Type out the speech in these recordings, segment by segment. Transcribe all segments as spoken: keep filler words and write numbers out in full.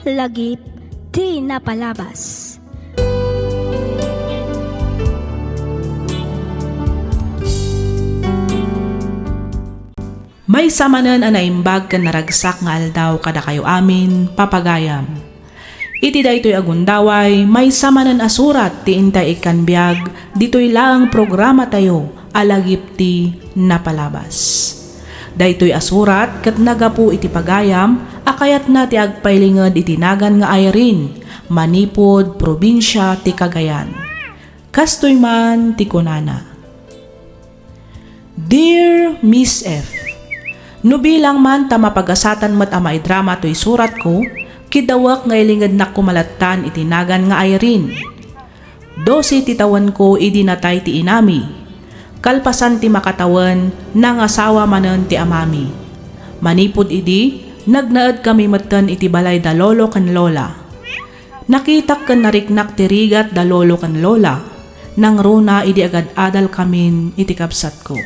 Lagip ti napalabas. Maysa manen a naimbag ken naragsak nga aldaw kadakayo amin, papagayam. Iti daytoy a gundaway, maysa manen a surat ti intay ikkan biag ditoy laeng programatayo a Lagip ti Napalabas. Daytoy a surat ket nagapu iti pagayam a kayatna ti agpailinged iti nagan nga Irene, manipud probinsia ti Cagayan. Kastoy man ti kunana, Dear Miss F, no bilang man ta mapagasatan met a maidrama toy suratko, kidawek nga ilingednak koma lattan iti nagan nga Irene. Dose ti tawenko idi natay ti inami. Kalpasan ti makatawen, nangasawa manen ti amami. Manipud idi, nagnaedkami metten iti balay da lolo ken lola. Nakitak ken nariknak ti rigat da lolo ken lola, nangruna idi agad-adalkamin iti kabsatko.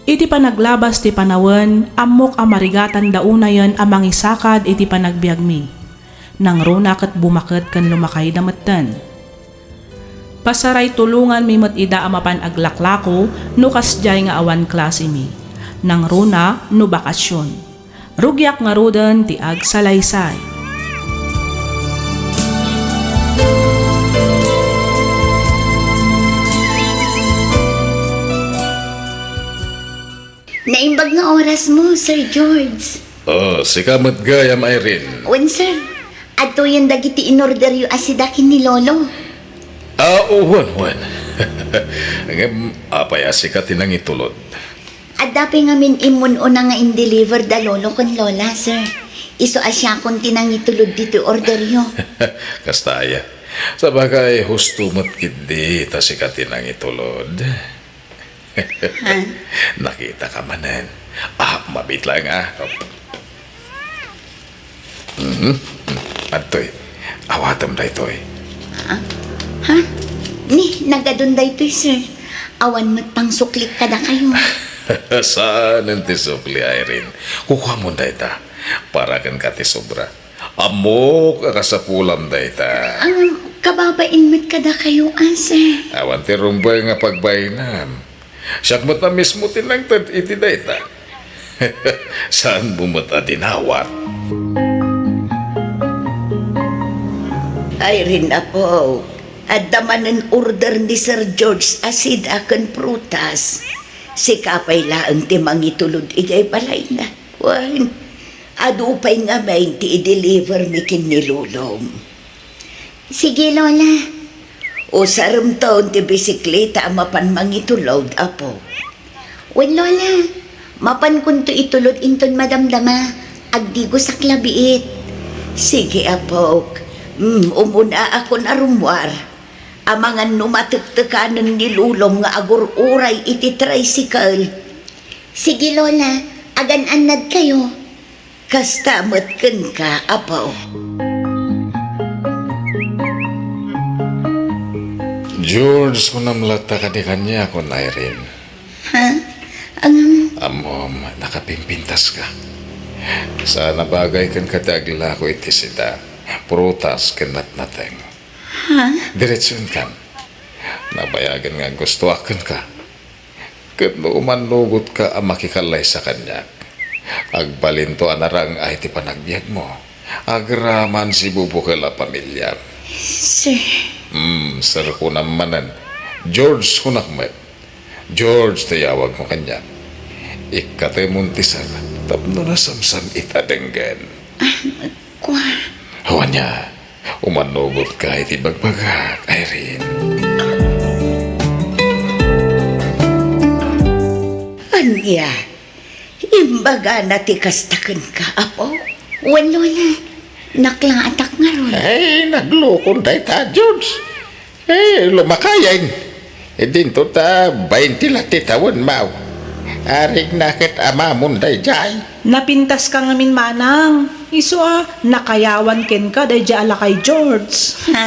Iti panaglabas ti panawen, ammok a marigatan da unayen a mangisakad iti panagbiagmi. Nangruna ket bumaket ken lumakayda metten. Pasaray tulonganmi met ida a mapan aglaklako no kasdiay nga awan klasemi. Nangruna no bakasion. Rugiak ngaruden ti agsalaysay. Naimbag nga orasmo, Sir George. Oh, sika met gayam, Irene. Wen, sir. Adtoyen dagiti inorderyo a sida ken ni Lolo. Ah, wen, wen. Ngem, apay a sika ti nangitulod? Adda pay ngamin immun-una nga in-deliver da lolo ken lola, sir. Isu a siakon ti nangitulod ditoy orderyo. Kasta aya. Sabagay, husto met ketdi ta sika ti nangitulod. Ha? Nakitaka manen. Ah, mabiit laeng, ah. Mhm. Adtoy. Awatem daytoy. Ha? Ha? Ni, nagadun daytoy, sir. Awan met pangsuklik kadakayo. Saanen ti sukli, Irene. Kukuamon dayta. Para kenka ti sobra. Ammok a kasapulam dayta. Ang kababain met kadakayo, ah, sir. Awan ti rumbeng nga pagbainam. Siak met a mismo ti nangted iti dayta. Saanmo met a dinawat? Irene, apo, adda manen order ni Sir George a sida ken prutas. Sika pay laeng ti mangitulod idiay balayna. Wen, adu pay ngamin ti i-deliver mi ken ni Lolom. Sige, Lola. Usaremton ti bisikleta a mapan mangitulod, apo. Wen, Lola. Mapankonto itulod inton madamdama. Agdigosak la biit. Sige, apok. Mm, umunaakon a rummuar. Amangan no matektekanen ni Lolom nga agur-uray iti tricycle. Sige, Lola. Agan-annadkayo. Kasta met kenka, apo. George, kunam latta kadi kaniak, Irene. Ha? Ang... Ammom, nakapimpintaska. Saan a bagay kenka ti aglako iti sida, prutas ken natnateng. Ha? Diretsoenkan. Nabayagen nga aggustoak kenka. Ket no umannugotka a makikallaysa kaniak, agbalinto a narang-ay ti panagbiagmo. Agraman sibubukel a pamiliam. Sir. Hmm, sir kunam manen. George kunak met. George ti yawagmo kaniak. Ikkatemon ti sir tapno nasamsam-it a denggen. Ah, kua. Wen, ania, umannugotka iti bagbagak, Irene. Ania, imbagana ti kasta kenka, apo? Wen, Lola, naklaatak ngarud. Ay, naglukon dayta, George. Eh, lumakayen. Eh, dinto ta bainti la ti tawen, maw. Arigna ket amamon daydiay. Napintaska ngamin, manang. Isu a, nakayawan kenka daydiay a lakay, George. Ha?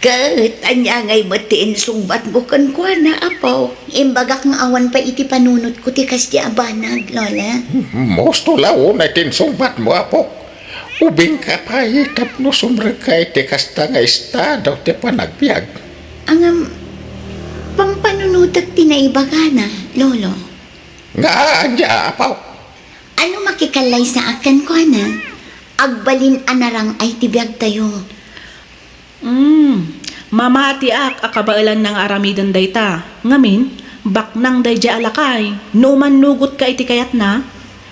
Ket ania ngay met ti insungbatmo kenkuana, apo? Imbagak nga awan pay iti panunotko ti kasdi a banag, Lola. Mosto la unay ti insungbatmo, apo. Ubingka pay tapno sumrekka iti kasta nga estado ti panagbiag. Ngem, pampanunotek ti naibagana, Lolo. Nga ania, apo? Ano makikallaysaak kenkuana? Agbalin a narang-ay ti biagtayo. Mm, mamatiak a kabaelanna nga aramiden dayta. Ngamin, baknang daydiay a lakay. No umannugotka iti kayatna,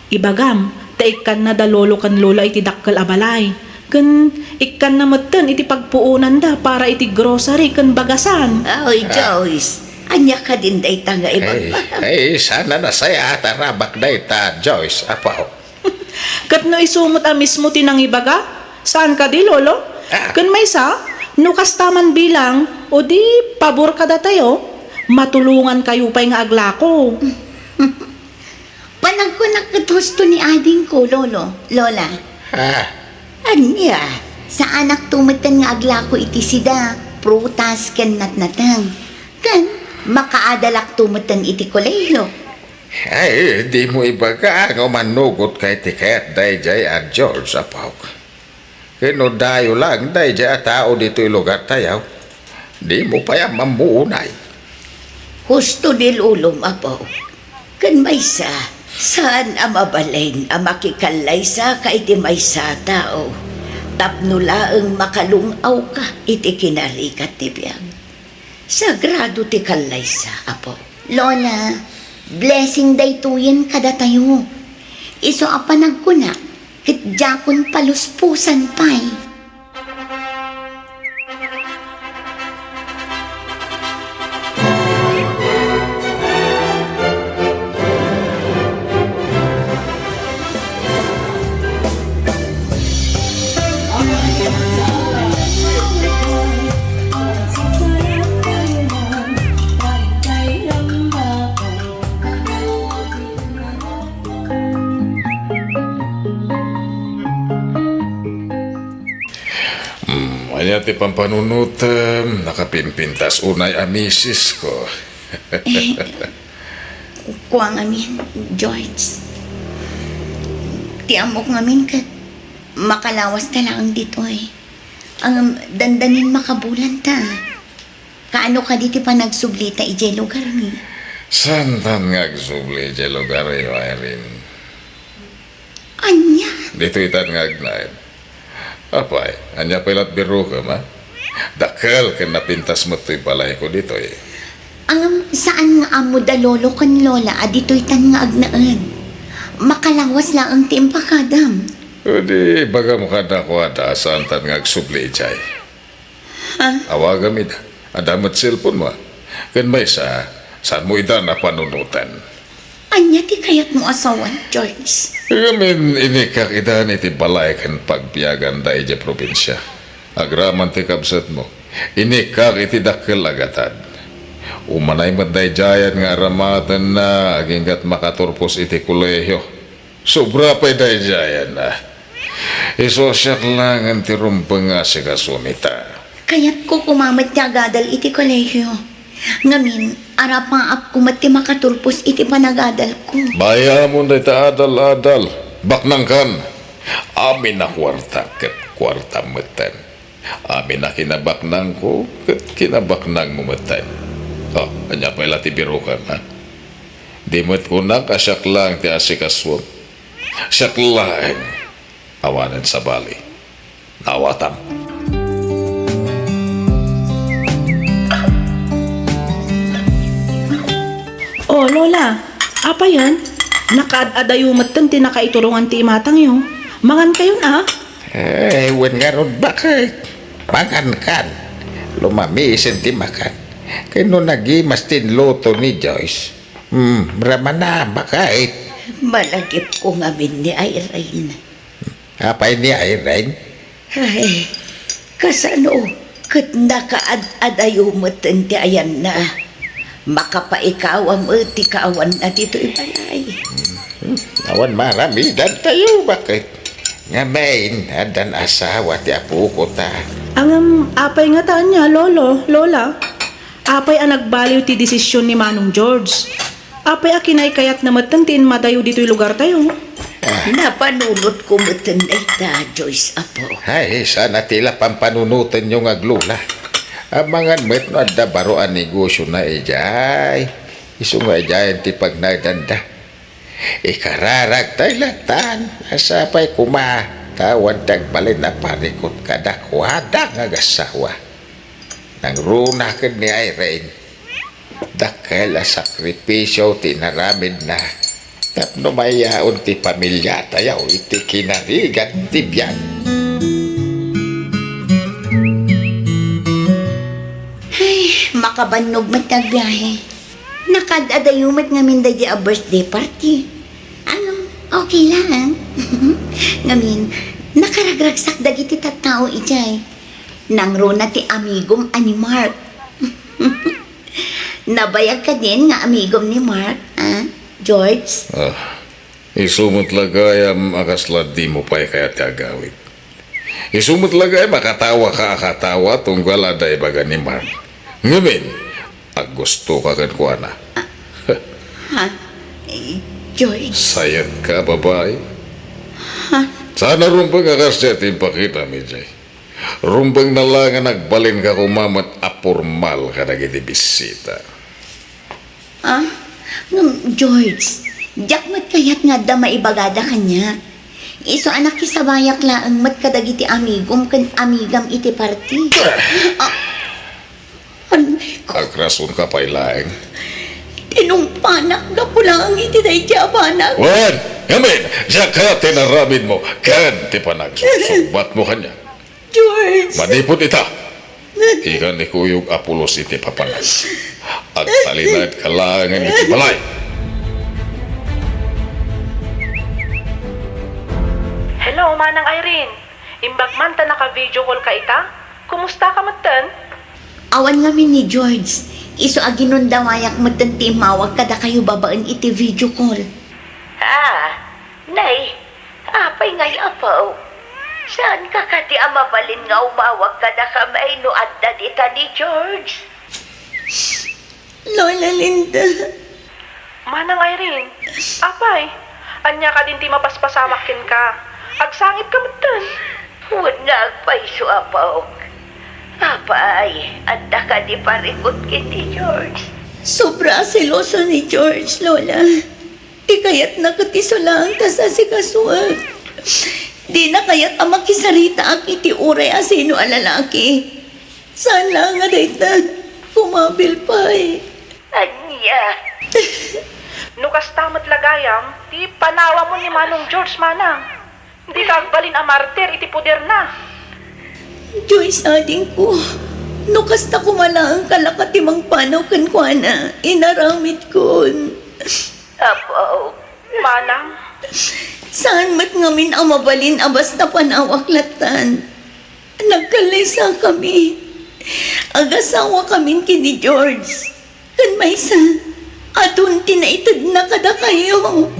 ibagam ta ikkanna da lolo ken lola iti dakkel a balay. Ken ikkanna metten iti pagpuonanda para iti grocery ken bagasan. Oy, ah. Joyce, ania kadin dayta nga ibagam? Ay, ay, sana nasayaat a rabak dayta, Joyce, apo. Ket no isu met a mismo ti nangibaga, saan kadi, Lolo? Ah. Ken maysa, no kasta man bilang, o di pabor kadatayo, matulongankayo pay nga aglako. Panagkunak ket husto ni adingko, Lolo, Lola. Ah. Ania, saanakto metten nga aglako iti sida, prutas ken natnateng. Ken makaadalakto metten iti kolehiyo. Ay, dimo ibaga nga umannugotka iti kayat daydiay a George, apok. Ken no dayo lang daydiay a tao ditoy lugartayo, dimo pay ammounay. Husto ni lolom, apok. Ken maysa, saan a mabalin a makikallaysaka iti maysa a tao tapno laeng makalung-awka iti kinarigat ti biag. Sagrado ti kallaysa, apo. Lola, blessing daytoyen kadatayo. Isu a panagkuna, ket diakon palusposan pay. Hmm, ania ti pampanunotem? Nakapimpintas unay a misisko. Eh, kua ngamin, George. Ti ammok ngamin ket makalawas ta laeng ditoy. Ngem dandanin makabulanta. Kaano kadi ti panagsublita idiay lugarmi? Saantan nga agsubli idiay lugaryo, Irene. Ania? Ditoytan nga agnaed. Apay, ania pay lat birokem, a? Dakkel ken napintas met toy balayko ditoy. Ngem saan nga ammo da lolo ken lola a ditoytan nga agnaed? Makalawas laeng ti impakadam. O di, ibagam kadakuada a saantan nga agsubli idiay. Ha? Awagam ida. Adda met cellphone-mo, a? Ken maysa, saanmo ida a panunoten? Ania ti kayatmo a sawen, George? Ngamin, inikkak ida iti balay ken pagbiaganda idiay probinsia. Agraman ti kabsatmo, inikkak iti dakkel a gatad. Umanay met daydiayen nga aramatenna aginggat makaturpos iti kolehio. Sobra pay daydiayen, a. Isu a siak laengen ti rumbeng nga asikasuam ita. Kayatko koma met ti agadal iti kolehio. Ngamin, arapaapko met ti makaturpos iti panagadalko. Bayaam dayta adal-adal. Baknangkan. Amin a kuarta ket kuartam metten. Amin a kinabaknangko ket kinabaknangmo metten. O, ania pay la ti birokem, a? Di met kunak a siak laeng ti asikasuem. Siak laeng. Awanen sabali. Naawatam. O, Lola, apayen? Nakaad-adayo metten ti nakaiturongan ti imatangyo. Mangankayon, a? Eh, wen ngarud, bakit? Mangankan. Lumamisen ti makan. Ken no nagimas ti inluto ni Joyce, hmm, ramana, bakit? Malagipko ngamin ni Irene. Apay ni Irene? Ay, kasano ket nakaad-adayo metten ti ayanna. Makapaikawa met ti kaawanna ditoy balay. Hmm, awan maaramidantayo, bakit? Ngamin, addan asawa ti apoko ta. Ngem, apay ngata ania, Lolo, Lola? Apay a nagbaliw ti desisyon ni Manong George? Apay a kinaykayatna metten ti immadayo ditoy lugartayo? Napanunotko metten dayta, Joyce, apo. Ay, saan a ti la pampanunotenyo nga aglola. Amangan met no adda baro a negosiona idiay. Isu nga idiayen ti pagnaedanda. Ikararagtay latan, a sapay koma, ta awan ti agbalin a parikut kadakuada nga agassawa. Nangruna ken ni Irene, dakkel a sakripisio ti inaramidna tapno mayaon ti pamiliatayo iti kinarigan ti biag. Ay, makabannog met ti agbiahe. Nakaad-adayo met ngamin daydi a birthday party. Ano, okay lang. Ngamin, nakaragragsak dagiti tattao idiay. Nangruna ti amigom a ni Mark. Nabayag kadin nga amigom ni Mark, ah, George? Ah, isu met la gayam a kasla dimo pay kayat ti agawid. Isu met la gayam a katawaka a katawa tunggal adda ibaga ni Mark. Ngamin, aggustoka kenkuana. Ha? Eh, George? Sayatka, babai. Ha? Saan a rumbeng a kasdiay ti impakitam idiay. Rumbengna la nga nagbalinka koma met a pormal kadagiti bisita. Ah? Ngem, George, diak met kayat nga adda maibagada kaniak. Isu a nakisabayak laeng met kadagiti amigom ken amigam iti party. Ah, anay ko. Agrasonka pay laeng. Tinungpanak gapu laeng iti daydi a banag. Wen, ngamin, diak kayat ti inaramidmo ken ti panagsursugbatmo kaniak. George! Manipud ita, dika ni kuyog a pulos iti papanag. Agtalinaedka laengen iti balay. Hello, Manang Irene. Imbag man ta naka-video call ka ita? Kumusta ka metten? Awan ngamin ni George. Isu a ginundawayak metten ti immawag kadakayo babaen iti video call. Ah, nay, apay ngay, apo? Saanka kadi a mabalin nga umawag kadakami no adda dita ni George? Lola Linda. Manang Irene, apay, ania kadin ti mapaspasamak kenka? Agsangit ka metten. Wen nga agpayso, apok. Apay, adda kadi parikut ken ni George? Sobra a seloso ni George, Lola. Ti kayatna ket isu laeng ti asasikasoek. Dina kayat a makisaritaak iti uray a sino a lalaki. Saan laeng a dayta, kumabil pay. Ania? No kasta met la gayam, ti panawamon ni Manong George, manang. Dika agbalin a martir iti poderna. Joyce, adingko, no kasta koma laeng kalaka ti mangpanaw kenkuana, inaramidkon. Apo. Manang? Saan met ngamin a mabalin a basta panawak lattan. Nagkallaysa kami. Agasawa kamin ken ni George. Ken maysa, adun ti naitedna kadakayo.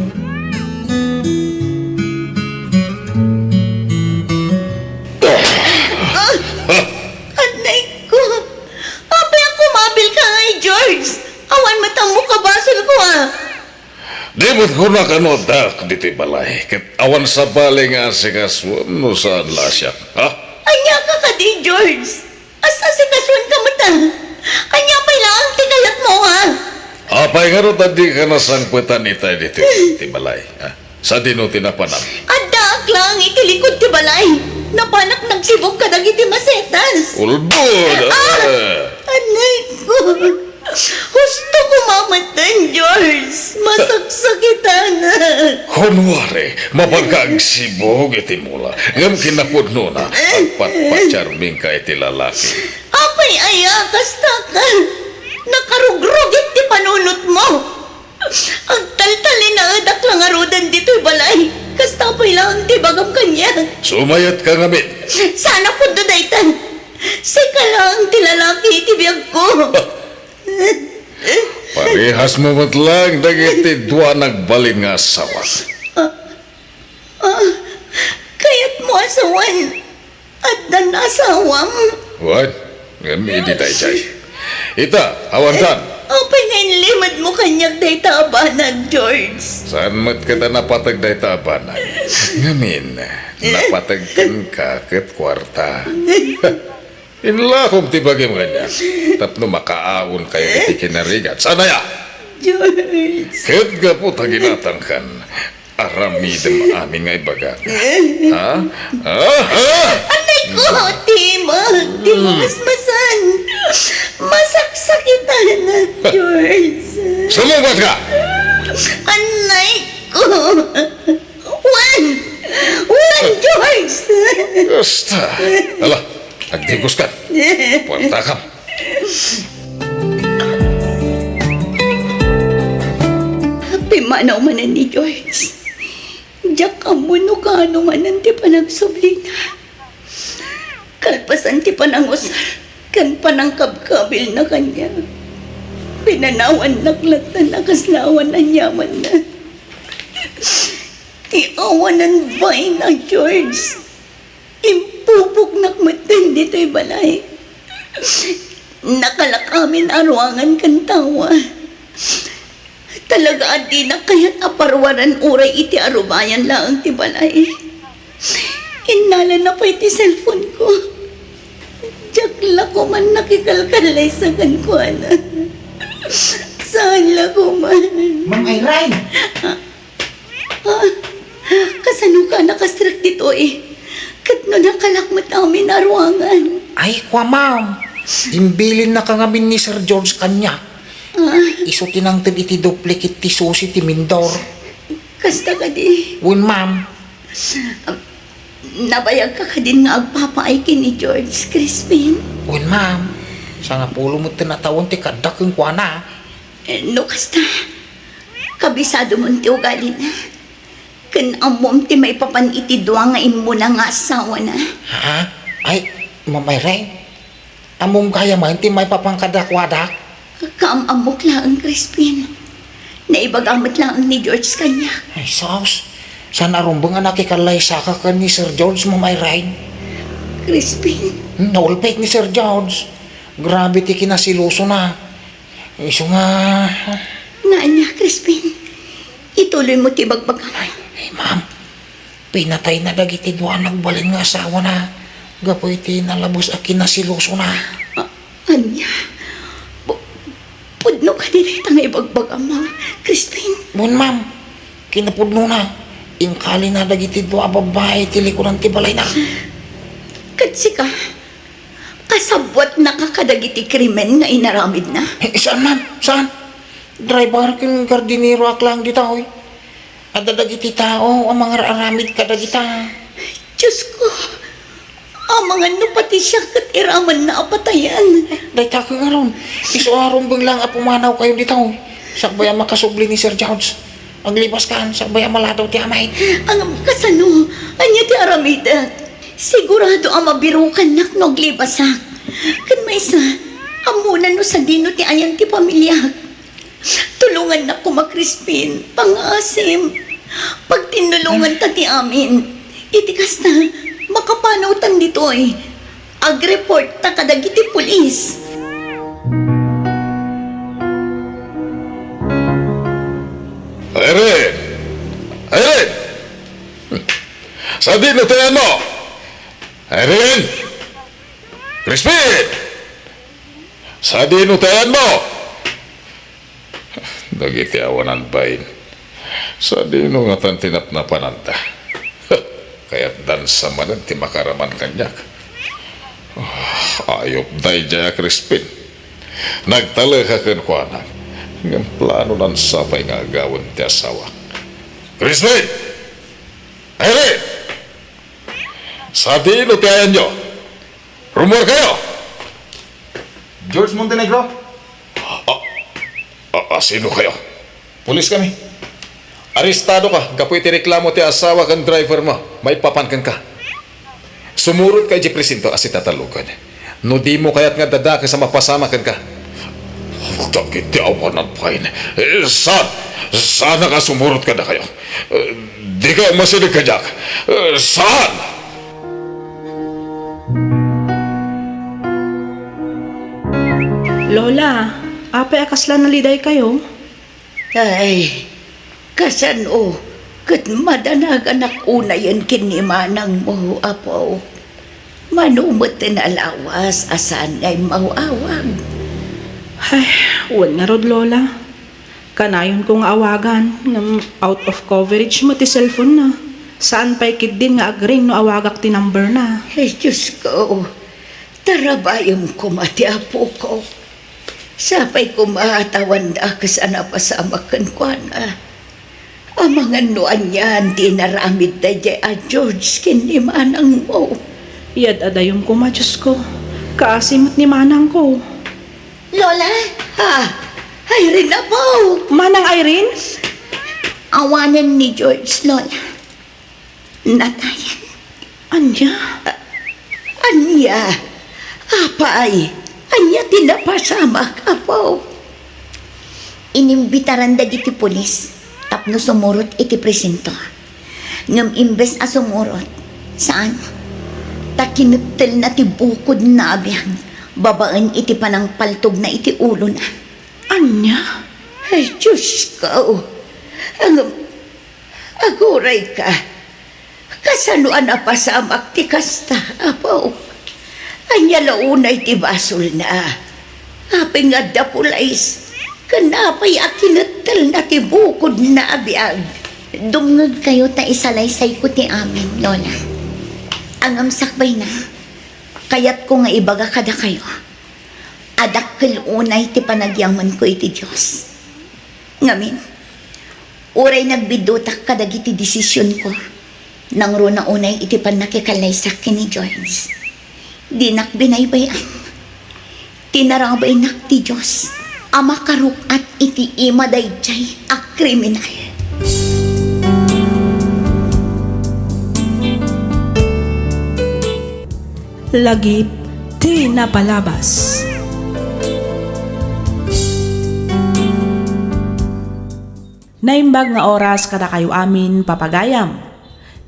Ah, anay ko. Apay a kumabil ka ngay, George? Awan met ammo kabasol ko, ah. Di met kunak no addaak ditoy balay, ket awan sabali nga asikasoem no saan la a siak, ha? Ania ka kadi, George? As-asikasoen ka met, ah. Ania pay laeng ti kayatmo, ha? Apay ngarud a dika nasangpetan itay ditoy ti balay, ha? Sadino ti napanam? Addaak laeng iti likud ti balay. Napanak nagsibog kadagiti masetas. Ulbod! Ah! Ah! Anay ko. Husto koma metten, George. Masaksakitanak. Kunwari, mapanka agsibog iti mula, ngem kinapudnona, agpatpatiarmingka iti lalaki. Apay aya, kasta ka? Nakarugrugit ti panunotmo. Agtaltalinaedak la ngaruden ditoy balay. Kasta pay laeng ti ibagam kaniak. Sumayatka ngamin. Saan a pudno dayta. Sika laeng ti lalaki iti biagko. Parehasmo met laeng dagiti dua nagbalin nga asawa. Ah, ah, kayatmo a sawen addan asawam? Wen, ngem idi daydiay. Ita, awandan. Apay nga inlimedmo kaniak dayta a banag, George? Saan met ket a napateg dayta a banag? Ngamin, napateg kenka ket kuarta. Inlakom ti bagim kaniak tapno makaawnkayo iti kinarigat. Saan aya? George. Ket gapu ta ginatangkan, aramidem amin nga ibagak. Ha? Ha? Ha? Anay ko, timag, ti Hmm. masmasan. Masaksakitan, George. Sumungbat ka! Anay ko. Juan! Juan, George! Basta. Ala, agdigos ka. Puerta ka. Pimmanaw manen ni George. Diak ammo no kaano manen ti panagsublina. Kalpasan ti panangusar ken panangkabkabilna kaniak, pinanawannak latta a kasla awan aniamanna. Ti awanan bain a George, impupoknak metten ditoy balay. Nakalak amin a ruangan ken tawa. Talaga a dinak kayat a paruaran uray iti arubayan laeng ti balay. Innalana pay ti cellphone ko. Diak la koman nakikalkallaysa kenkuana. Saan la koman. Ma'am Irene! Ah, kasano ka nakastrek ditoy? Ket no nakalak met amin a ruangan. Ay, kua, ma'am. Imbilinnaka ngamin ni Sir George kaniak. Ah. Isu ti nangted iti duplicate ti susi ti mindor. Kasta kadi? Wen, ma'am. Nabayagka kadin nga agpapaay ken ni George, Crispin? Wen, ma'am. Sangapulo metten a tawen ti kaaddak kenkuana. Eh, no kasta, kabisadom ti ugalina. Ken ammom ti maipapan iti dua nga immuna nga asawana. Ha? Ay, Ma'am Irene, ammom gayam ti maipapan kadakuada? Kaam-ammok laeng, Crispin. Naibaga met laeng ni George kaniak. Ay, sus. Saan a rumbeng a nakikallaysaka ken ni Sir George, Ma'am Irene? Crispin. Naulpek ni Sir George. Grabe ti kinaselosona. Isu nga. Nga ania, Crispin? Ituloymo ti bagbagam. Ay, ay, ma'am. Pinatayna dagiti dua a nagbalin nga asawana gapu iti nalabes a kinaselosona. A-, ania? Pu-, pudno kadi dayta nga ibagbagam, Crispin? Wen, ma'am. Kinapudnona, inkalina dagiti dua a babbai ti likudan ti balayna. Ket sika, kasabwatnaka kadagiti krimen nga inaramidna? Eh, saan, ma'am? Saan? Driver ken gardinero ak laeng ditoy. Adda dagiti tao a mangar-aramid kadagita. Diosko, amangan no pati siak ket iramanna a patayen. Dayta ket ngarud, isu a rumbeng laeng a pumanawkayo ditoy. Sakbay a makasubli ni Sir George. Aglibaskan, sakbay a maladaw ti amay. Ngem kasano? Ania ti aramidek? Sigurado a mabirukannak no aglibasak. Ken maysa, ammona no sadino ti ayan ti pamiliak. Tulongannak koma, Crispin. Pangngaasim. Pagtinnulonganta ti amin. Iti kasta, makapanawtan ditoy. Agreportta kadagiti pulis. Irene! Irene! Sadino ti ayanmo? Irene! Crispin! Sadino ti ayanmo? Dagiti awanan bain. Sadino ngatan ti napnapananda? Kayatdan sa manen ti makaraman kaniak. Ah, ayup daydiay a Crispin. Nagtalek a kenkuana. Ngem planonan sa pay nga agawen ti asawak. Crispin! Irene! Sadino ti ayanyo? Rummuarkayo! George Montenegro? A, a, a, sino kayo? Pulis kami. Arestado ka gapu iti reklamo ti asawa ken driver mo maipapan kenka. Sumurot ka iti presinto a sitatalogan. No dimo kayat nga dadakes a mapasamak kenka. Dagiti awanan bain. Eh, saan? Saan nga sumurot kadakayo? Eh, dika umasideg kadiak. Eh, saan? Lola, Apay a kasla nalidaykayo? Ay, kasano ket madanaganak unayen ken ni manangmo, Apo? Mano met ti nalawas a saan nga immaw-awag? Ay, wen ngarud, Lola. Kanayonko nga awagan, ngem out of coverage met ti cellphone na. Saan pay ketdin nga agring no awagak ti number na. Ay, Diyos ko, tarabayem koma ti apoko. Sapay koma ta awan dakes a napasamak kenkuana. Amangan no anian ti inaramid daydiay a George ken ni manangmo. Yad-adayom koma, Diyos ko. Kaasi met ni manangko. Lola? Ah, Irene, apo! Manang Irene? Awanen ni George, Lola. Natayen. Ania? Ania? Apay, ania ti napasamak, apo? Inimbitaran dagiti pulis tapno sumurot iti presinto. Ngem imbes a sumurot, saan? Ta kinettelna ti bukodna a biag babaen iti panangpaltogna iti ulona. Ania? Ay, Diyos ko! Ngem Agurayka, kasano a napasamak ti kasta, Apo? Ania la unay ti basolna? Apay nga adda pulis, ken apay a kinettelna ti bukodna a biag? Dumngegkayo ta isalaysayko ti amin, Lola. Ngem sakbayna, kayatko nga ibaga kadakayo a dakkel unay ti panagyamankon iti Dios. Ngamin, uray nagbidutak kadagiti desisionko, nangruna unay iti pannakikallaysak ken ni George. Dinak binaybay-an. Tinarabaynak ti Dios a makaruk-at iti ima daydiay a kriminal. Lagip ti napalabas. Naimbag nga oras kadakayo amin, papagayam.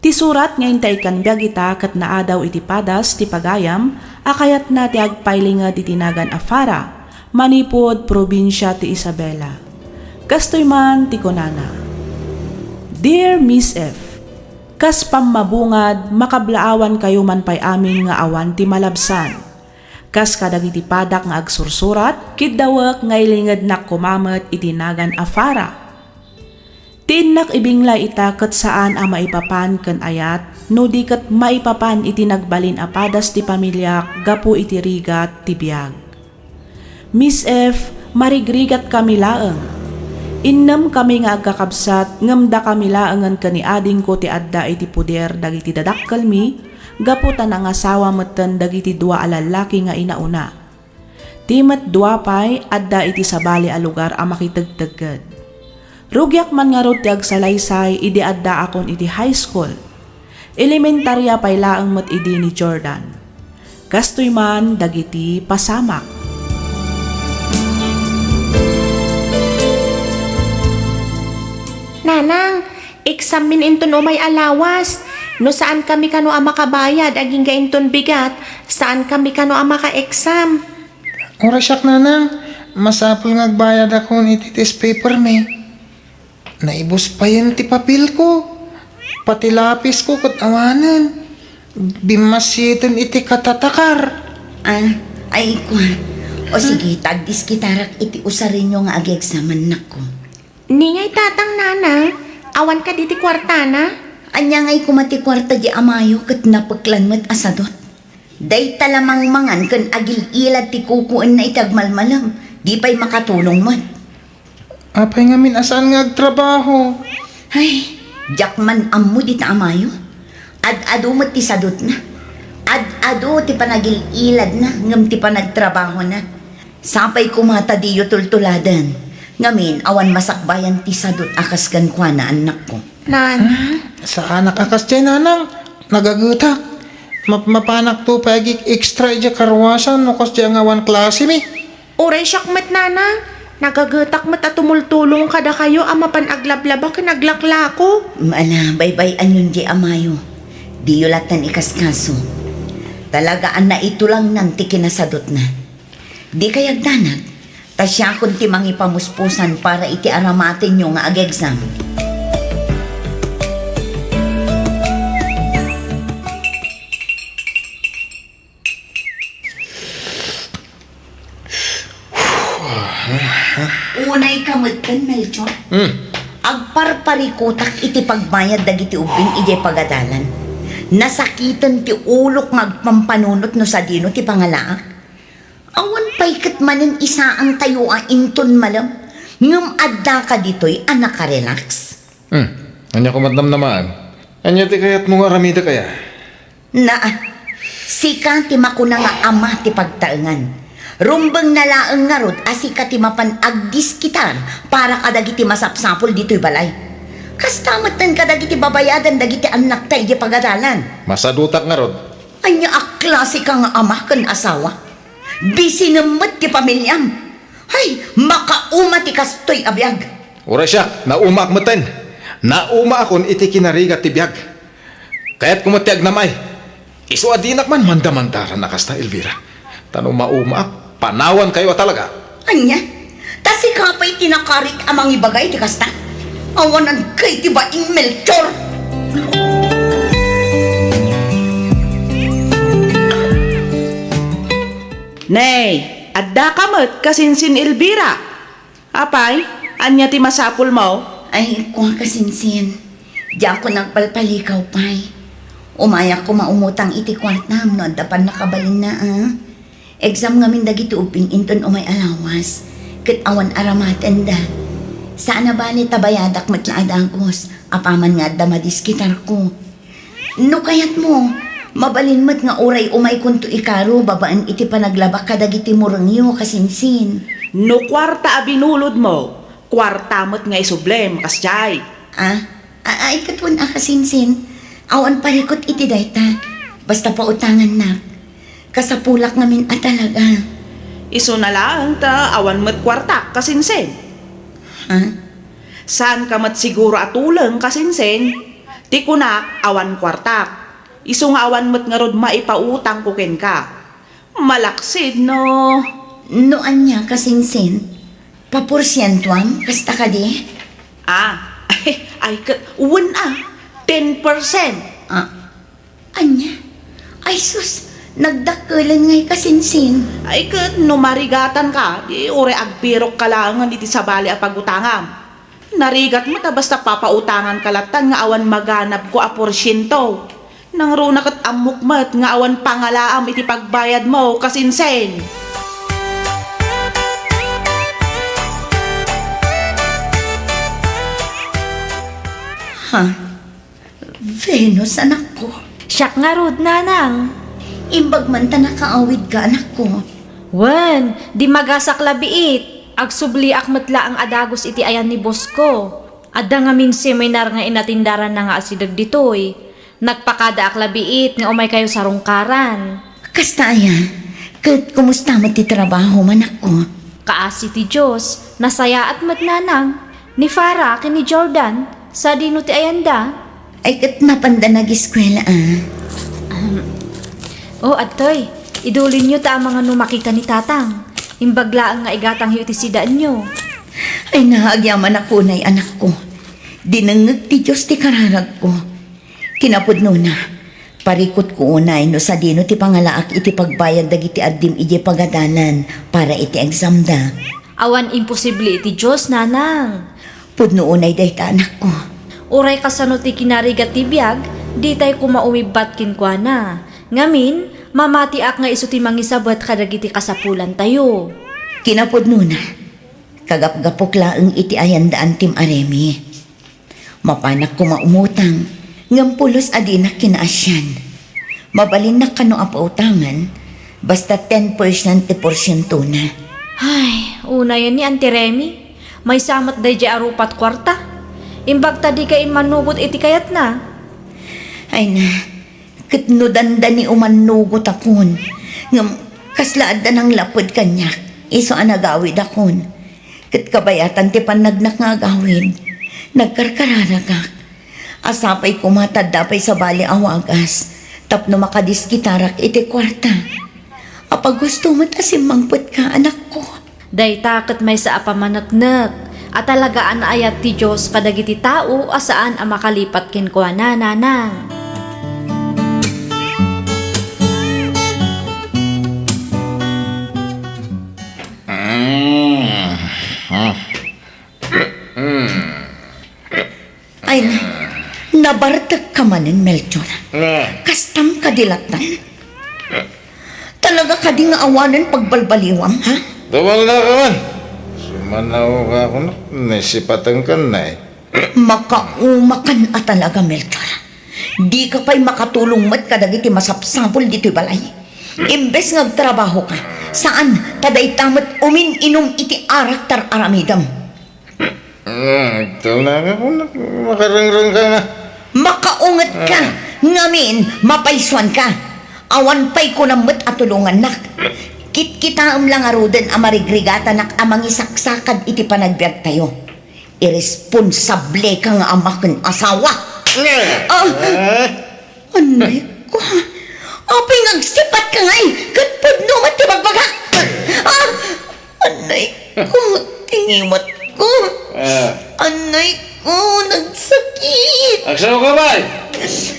Ti surat nga intay ikkan biag ita ket naadaw iti padas ti pagayam a kayatna ti agpailinged iti nagan a Fara, manipud probinsia ti Isabela. Kastoy man ti kunana, Dear Miss F, kas pammabungad, makablaawankayo man pay amin nga awan ti malabsan. Kas kadagiti padak nga agsursurat, kiddawek nga ilingednak koma met iti nagan a Fara. Ti innak ibinglay ita ket saan a maipapan ken ayat no di ket maipapan iti nagbalin a padas ti pamiliak gapu iti rigat ti biag. Miss F, marigrigatkami laeng. Innemkami nga agkakabsat ngem dakami laengen ken ni adingko ti adda iti poder dagiti dadakkelmi gapu ta nangasawa metten dagiti dua a lallaki nga inauna. Ti met dua pay adda iti sabali a lugar a makitegtegged. Rugiak man ngarud ti agsalaysay idi addaakon iti high school. Elementaria pay laeng met idi ni Jordan. Kastoy man dagiti pasamak. Nanang, exammin inton umay a lawas. No saankami kano a makabayad agingga inton bigat, saankami kano a maka-exam. Uray siak, Nanang, masapul nga agbayadakon iti test papermi. Naibus payen ti papelko. Pati lapisko ket awanen. Bimmassieten iti katatakar. Ah, ay, kua. O sige, tagdiskitarak iti usarenyo nga agi-exam, annakko. Ni ngay tatang, Nanang, awan kadi ti kuartana? Ania ngay koma ti kuarta di amayo ket napeklan met a sadot? Dayta la mangmangan ken agil-ilad ti kukuenna iti agmalmalem, di pay makatulong met. Apay ngamin a saan nga agtrabaho? Ay, diak man ammo dita amayo. Ad-adu met ti sadutna. Ad-adu ti panagil-iladna ngem ti panagtrabahona. Sapay koma ta diyo tultuladen. Ngamin, awan masakbayan ti sadut a kas kenkuana, annakko. Nana? Saanak a kasdiay, Nanang. Nagagetak. Map-, mapanakto pay agi extra idiay karuasan no kasdiay nga awan klasemi. Uray siak met, Nanang. Nagagetak met a tumultulong kadakayo a mapan aglablaba ken aglaklako. Ala, baybay-anyon diay amayo. Diyo latta ikaskaso. Talaga a naitulangnan ti kinasadutna. Dikay agdanag, Ta siakon ti mangipamuspusan para iti aramatenyo nga ag-exam. Unay ka metten, Melchor. Hmm. Agparparikutak iti pagbayad dagiti ubbing idiay pagadalan. Nasakiten ti ulok nga agpampanunot no sadino ti pangalaak. Awan pay ket manen isaantayo a inton malem, ngem addaka ditoy a nakarelax. Hmm. Ania koma ti namnamaem? Ania ti kayatmo nga aramidek aya? Na, sika ti makuna nga ama ti pagtaengan. Rumbengna laeng ngarud a sika ti mapan agdiskitar para kadagiti masapsapul ditoy balay. Kasta metten kadagiti babayadan dagiti annakta idiay pagadalan. Masadutak ngarud. Ania a klase ka nga ama ken asawa? Bisinem met ti pamiliam. Hay, makauma ti kastoy a biag. Uray siak, naumaak metten. Naumaakon iti kinarigat ti biag. Kayatko met ti agnam-ay. Isu a dinak man mandamandaran a kasta, Elvira. Ta no maumaak, panawankayo a talaga. Ania? Ta sika pay ti nakarik a mangibaga iti kasta? Awanan kay ti baing, Melchor! Nay, addaka met kasinsin, Elvira. Apay, ania ti masapulmo? Ay, kua, kasinsin. Diakon agpalpalikaw pay. Umayak koma umutang iti kuartam no adda pannakabalinna, a. Exam ngamin dagiti ubbing inton umay a lawas, ket awan aramatenda. Saan a bale ta bayadak met la a dagus, apaman nga adda madiskitarko. No kayatmo, mabalin met nga uray umaykonto ikaro babaen iti panaglabak kadagiti murengyo, kasinsin. No kuarta a binulodmo, kuarta met nga isublem, kasdiay. A? A-, ay, ket wen a, kasinsin. Awan parikut iti dayta. Basta pautangannak. Kasapulak ngamin a talaga. Isuna laeng ta awan met kuartak, kasinsin. Ha? Saanka met siguro a tuleng, kasinsin. Ti kunak, awan kuartak. Isu nga awan met ngarud maipautangko kenka. Malaksid no. No ania, kasinsin? Paporsientuam, kasta kadi? A, ay, ket wen a, ten percent. A, ania? Ay sus, nagdakkelen ngay, kasinsin. Ay ket no marigatanka, di uray agbirokka laengen iti sabali a pagutangam. Narigat met a basta papautanganka lattan nga awan maganabko a porsiento. Nangruna ket ammok met nga awan pangalaam iti pagbayadmo, kasinsin. Ha? Venus, anakko. Siak ngarud, nanang. Imbag man ta nakaawidka, anakko. Wen, dimmagasak la biit. Agsubliak met laeng a dagus iti ayan ni boss ko. Adda ngamin seminar nga inatindaranna nga asideg ditoy. Nagpakadaak la biit nga umaykayo sarungkaran. Kasta aya? Ket kumusta met ti trabaho, anakko? Kaasi ti Dios, nasayaat met, nanang. Ni Farah ken ni Jordan, sadino ti ayanda? Ay, ket mapanda nagiskuela, a. Ahem. O, adtoy, idulinyo ta amangan no makita ni Tatang. Imbag laeng nga igatangyo iti sidaenyo. Ay, naagyaman ako, nay, anakko. Dinengngeg ti Dios ti kararagko. Kinapudnona, parikutko unay no sadino ti pangalaak iti pagbayad dagiti addim idiay pagadalan para iti examda. Awan imposible iti Dios, nanang. Pudno unay dayta, anakko. Uray kasano ti kinarigat ti biag, ditay koma umibbat kenkuana. Ngamin, mamatiak nga isu ti mangisabet kadagiti kasapulantayo. Kinapudnona, kagapgapok laeng iti ayan da Antim a Remi. Mapanak koma umutang, ngem pulos a dinak kinaasian. Mabalinnak kano a pautangan, basta ten percent ti porsientona. Ay, unayen ni Auntie Remy, maysa met daydiay a rupat kuarta. Imbag ta dika immanugot iti kayatna. Ay na, ket no dandani umannugotakon, ngem kasla adda nanglaped kaniak, isu a nagawidakon. Ket kabayatan ti pannagnak nga agawid, nagkarkararagak. A sapay koma ta adda pay sabali a wagas tapno makadiskitarak iti kuarta. Apagusto met a simmangpetka, anakko. Dayta ket maysa a pammaneknek a talaga a naayat ti Dios kadagiti tao a saan a makalipat kenkuana, nanang. Ay, nabartekka manen, Melchor. Nga. Kastam kadi lattan? Talaga kadi nga awanen pagbalbaliwam, ha? Dumawna ka man. Sumanaw ka ako, nak. Naisipaten ka na, eh. Makaumakan a talaga, Melchor. Di ka pay makatulong met kadagiti masapsapul ditoy balay. Imbes nga agtrabaho ka, saan ta dayta met umin-inum iti arak tar-aramidem. Ah, agtalna ka, kunak, makarengreng ka nga. Makaunget ka, Ah. ngamin, mapaysuan ka. Awan pay kunam met a tulongannak. Kitkitaem la ngaruden a marigrigatanak a mangisaksakad iti panagbiagtayo. Iresponsable ka nga ama ken asawa. Ah. Ah. Ah. Anay ko. Apay nga agsipat ka ngay? Ket pudno met ti bagbagak. Ah! Anay ko, ti ngiwat ko. Ah. Anay ko, nagsakit. Agsaw ka, bay?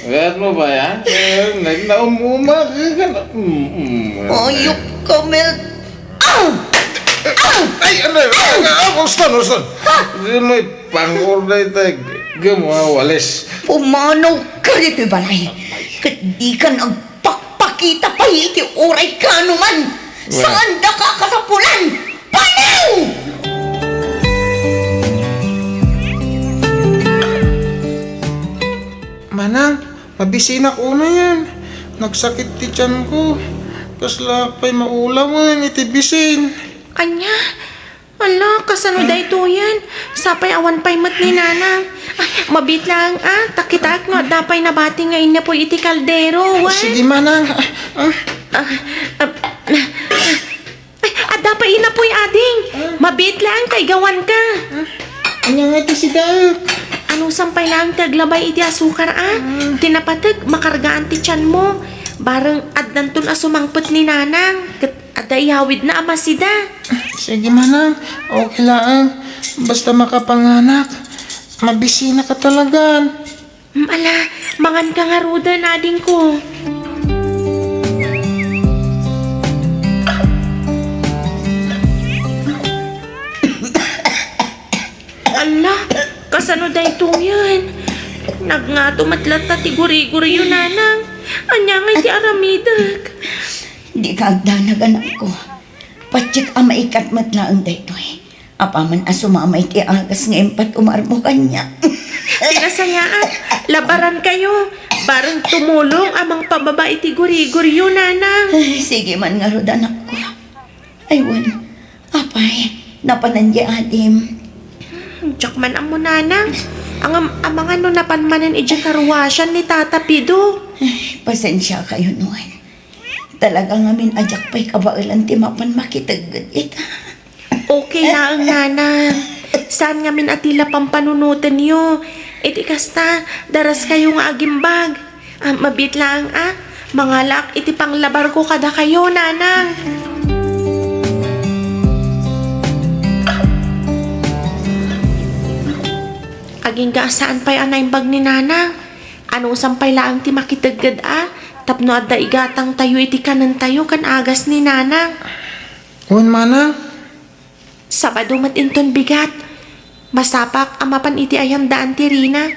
Agayat mo, bay, ha? Eh, nag-, naumuma ka, ka na. Mm, mm. Ayok ka, Mel. Ah! Ah! Ay, ano? Ah! Ah, ah, uston, uston. Ha? Di mo ipangor na ito, eh. Gamo, ah, walis. Pumanaw ka ditoy balay. Ket di ka nagpakpakita pay iti uray kaano man. Well. Saan da ka kasapulan? Panaw! Manang, mabisinak unayen. Nagsakit ti tianko. Kasla pay maulawen iti bisin. Ania? Ala, kasano Ah. daytoyen? Sapay awan pay met ni Nanang. Ay, mabiit laeng, ah. Ta kitaek no adda pay nabati nga innapuy iti kaldero, wen? Sige, Manang. Ah. Ah, ah, ah. Ay, adda pay innapuy, ading. Ah. Mabiit laeng, kaigawan ka. Ah. Ania nga ti sidaek? Anusam pay laeng ti aglabay iti asukar, ah. Ah. Ti napateg, makargaan ti tianmo. Bareng addanton a sumangpet ni Nanang. Ket adda iyawidna a masida. Sige, Manang. Okay laeng. Basta makapanganak. Mabisinak a talagan. Mm, ala, mangan ka ngaruden, adingko. Ala, kasano daytoyen? Nagngato met latta ti guriguriyo, Nanang. Ania ngay ti aramidek? Di ka agdanag, anakko. Patiek a maikat met laeng daytoy. Apaman a sumama iti agas nga impat umarmo kaniak. Ti nasayaat, labarankayo. Bareng tumulong a mangpababa iti guriguriyo, Nanang. Ay, sige man ngarud, anakko. Ay, wen. Apay, napanan di adim. Diak man ammo, Nanang. Ngem, amangan no napan manen idiay karuasan ni Tata Pido. Ay, pasensiakayon, wen. Talaga ngamin a diak pay kabaelan ti mapan makitegged ita. Okay laeng, Nanang. Saan ngamin a ti la pampanunotenyo. Iti kasta, daraskayo nga agimbag. Ah, mabiit laeng, ah. Mangalaak iti panglabarko kadakayo, Nanang. Agingga a saan pay a naimbag ni Nanang. Anusam pay laeng ti makitegged a tapno adda igatangtayo iti kanentayo ken agas ni Nanang. Wen, Manang. Sabado met inton bigat. Masapak a mapan iti ayan daan ti Rina.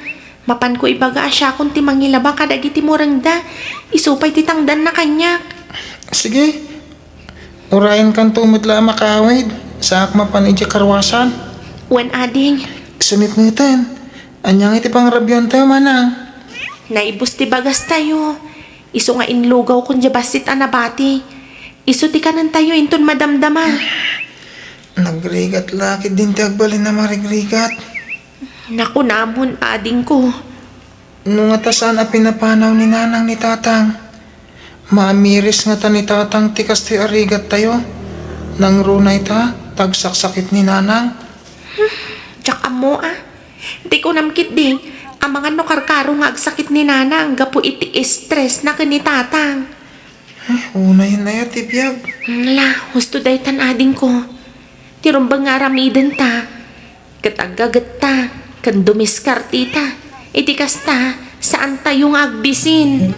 Mapanko ibaga a siakon ti mangilaba kadagiti murengda. Isu pay ti tangdanna kaniak. Sige. Urayenkanto met la a makaawid. Saak mapan idiay karuasan. Wen, ading. Sumipngeten. Ania ngay ti pangrabiantayo, Manang? Naibus ti bagastayo. Isu nga inlugawkon diay bassit a nabati. Isu ti kanentayo inton madamdama. Nagrigat la ketdin ti agbalin a marigrigat. Nakunamon, adingko. No ngata saan a pinapanaw ni Nanang ni Tatang, maamiris ngata ni Tatang ti kastoy a rigattayo. Nangruna ita, ta agsaksakit ni Nanang. Hmm, diak ammo, ah. Ti kunam ketdi, amangan no karkaro nga agsakit ni Nanang gapu iti stressna ken ni Tatang. Eh, unayen aya ti biag. Ala, husto daytan, adingko. ti rumbeng nga aramidenta, ket aggagetta ken dumiskarteta. Iti kasta, saantayo nga agbisin.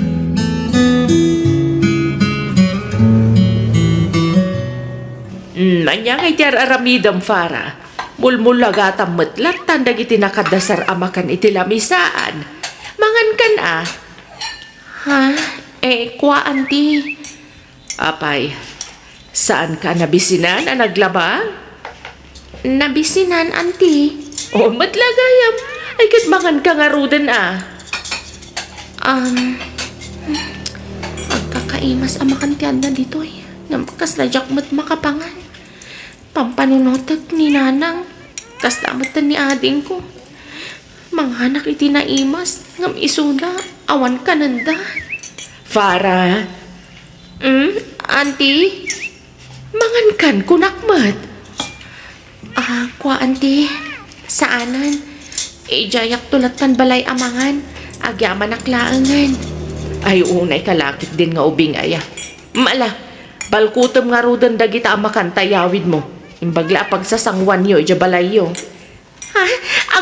Hmm, ania ngay ti ar-aramidem, Farah? Mulmulagatam met lattan dagiti nakadasar a makan iti lamisaan. Mangankan a. Ha? Eh, kua, Auntie. Apay, saanka a nabisinan a naglaba? Nabisinan, Auntie. O, met la gayam. Ay, ket manganka ngaruden a. Um, agkakaimas a makan ti adda ditoy. Ngem kasla diak met makapangan. Pampanunotek ni Nanang. Kasta met ni adingko. Manganak iti naimas, ngem isuna, awan kanenda. Farah. Hmm, Auntie? Mangankan, kunak met. Ah, kua, Auntie. Saanen. Idiayakto lattan balay a mangan. Agyamanak laengen. Ay, unay ka la ketdin nga ubing aya. Mala, balkutem ngaruden dagita a makan ta iyawidmo. Imbag la a pagsasanguanyo idiay balayyo. Ha?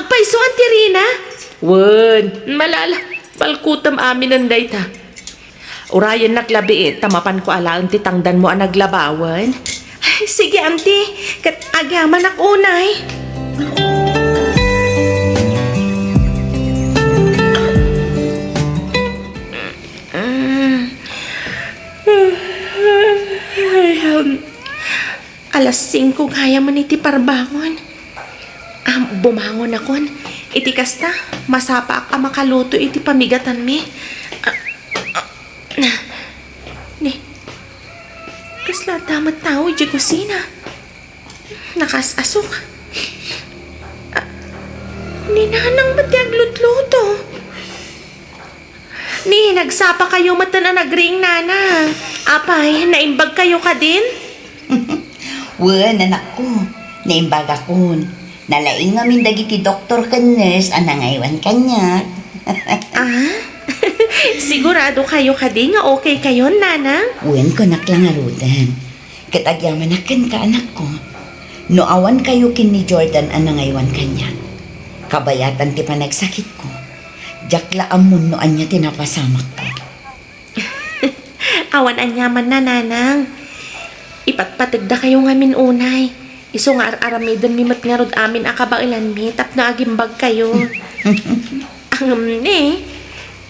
Agpayso, Auntie Rina? Wen, mala, ala, balkutem aminen dayta. Urayennak labiit ta mapanko alaen ti tangdanmo a naglabawen. Sige, Auntie, ket agyamanak unay. Mm. Ay, um, alas singko gayam iti parbangon. Ah, bumangonakon. Iti kasta, masapaak a makaluto iti pamigatanmi. Ah, ah, na, ni, kasla adda met tao idiay kusina. Nakas-asok. Ah, ni Nanang met ti aglutluto. Ni, nagsapakayo metten a nagring, Nanang. Apay, naimbagkayo kadin? Wen, anakko, naimbagakon. Nalaing ngamin dagiti doktor ken nurse a nangaywan kaniak. Ah? Siguradokayo kadi nga okaykayon, Nanang? Wen, kunak la ngaruden. Ket agyamanak kenka, anakko. No awan kayo ken ni Jordan a nangaywan kaniak, kabayatan ti panagsakitko. Diak la ammon no ania ti napasamakko. Awan aniamanna, Nanang. Ipatpategdakayo ngamin unay. Isu nga ar-aramidenmi met ngarud amin a kabaelanmi tapno agimbagkayo. Ngem ne,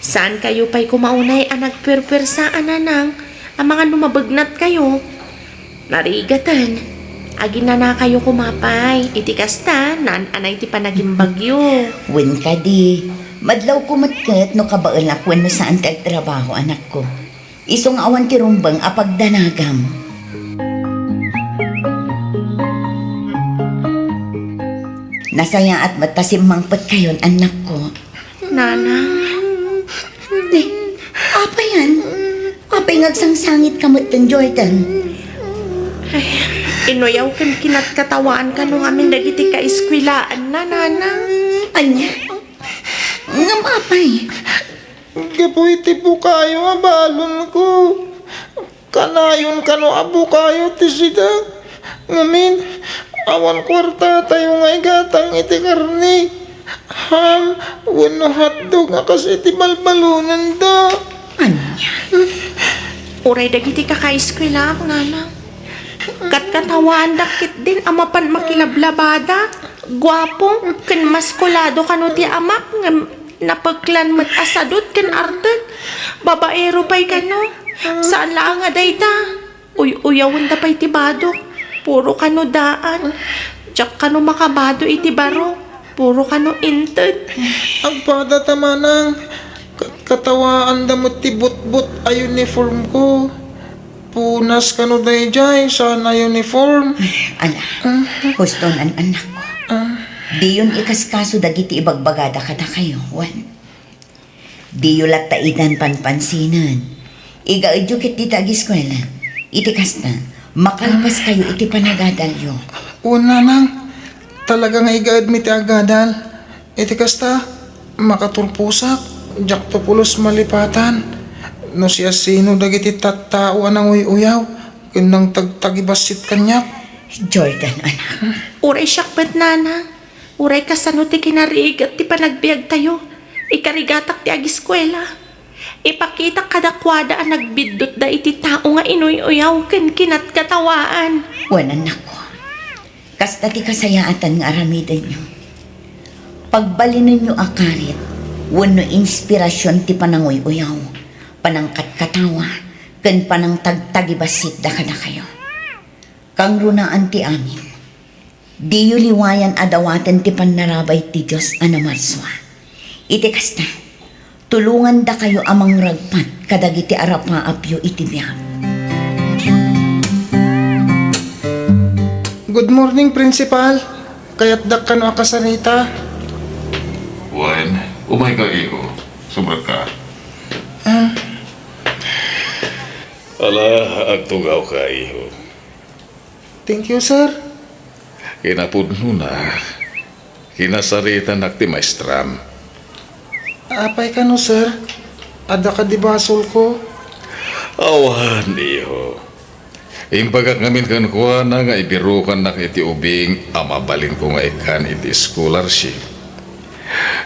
saankayo pay koma unay a nagpuerpuersa a, Nanang, amangan no mabegnatkayo. Narigaten, aginanakayo koma pay. Iti kasta, naan-anay ti panagimbagyo. Wen kadi, madlawko met ket no kabaelak wenno saan ti agtrabaho, anakko. Isu nga awan ti rumbeng a pagdanagam. Nasayaat met ta simmangpetkayon, annakko. Nanang. Ni, apay yan? Apay nga agsangsangitka met ken Jordan? Ay, inuyaw ken kinatkatawaan kano ngamin dagiti kaeskuelaanna, Nanang. Ania? Ngem apay? Gapu iti bukayo a balonko. Kanayon kano a bukayo ti sidak. Ngamin, awan kuartatayo nga igatang iti karne, ham, wenno hotdog a kas iti balbalonanda. Ania? Uray dagiti kakaeskuelaak, Nanang. Katkatawaandak ketdin a mapan makilablabada, guapo, ken maskulado kano ti amak, ngem napeklan met a sadut ken artek. Babaero pay kano. Saan laeng a dayta. Uy-uyawenda pay ti badok. Puro kano daan. Diak kano makabado iti baro. Puro kano inted. Agpada ta manang. Kat-, katawaanda met ti butbot a uniformko. Punas kano daydiay, saan a uniform. Ala, husto nan annakko. Ah. Diyon ikaskaso dagiti ibagbagada kadakayo, wen. Diyo latta idan panpansinen. Igaedyo ketdi ti agiskuela. Iti kasta, makalpaskayo iti panagadalyo. Wen, Nanang, talaga nga igaedmi ti agadal. Iti kasta, makaturposak, diakto pulos malipatan. No siasino dagiti tattao a nanguy-uyaw ken nangtagtagibassit kaniak. Jordan, anak. Uray siak met, Nana. Uray kasano ti kinarigat ti panagbiagtayo. Ikarigatak ti agiskuela. Ipakitak kadakuada a nagbiddutda iti tao nga inuy-uyaw ken kinatkatawan. Wen, annakko. Kasta ti kasayaatan nga aramidenyo. Pagbalinenyo a karit wenno inspirasion ti pananguy-uyaw, panangkatkatawa, ken panangtagtagibassit kadakayo. Kangrunaan ti amin, diyo liwayan a dawaten ti pannarabay ti Dios a namarsua. Iti kasta, tulongandakayo a mangragpat kadagiti arapaapyo iti biag. Good morning, Principal. Kayatdak kano a kasarita. Wen, umayka, iho. Sumrekka. Ah. Ala, agtugawka, iho. Thank you, sir. Kinapudnona, kinasaritanak ti maestram. Apay kano, sir? Adda kadi basolko? Awan, iho. Imbagak ngamin kenkuana nga ibirukannak iti ubing a mabalinko nga ikkan iti scholarship.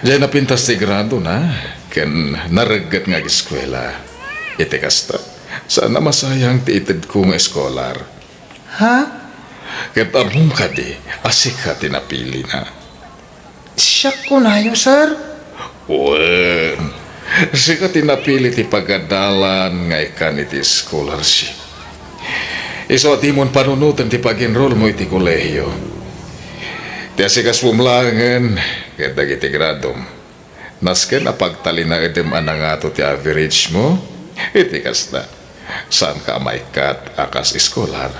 Diay napintas ti gradona ken naregget nga agiskuela. Iti kasta, saan a masayang ti itedko nga eskolar. Ha? Ket ammom kadi a sika ti napilina? Siak kunayo, sir? Wen, sika ti napili ti pagadalan nga ikkan iti scholarship. Isu a dimon panunoten ti pag-enrollmo iti kolehiyo. Ti asikasuom laengen ket dagiti gradom. Nasken a pagtalinaedem a nangato ti averagemo, iti kasta, saanka a maikkat a kas eskolar.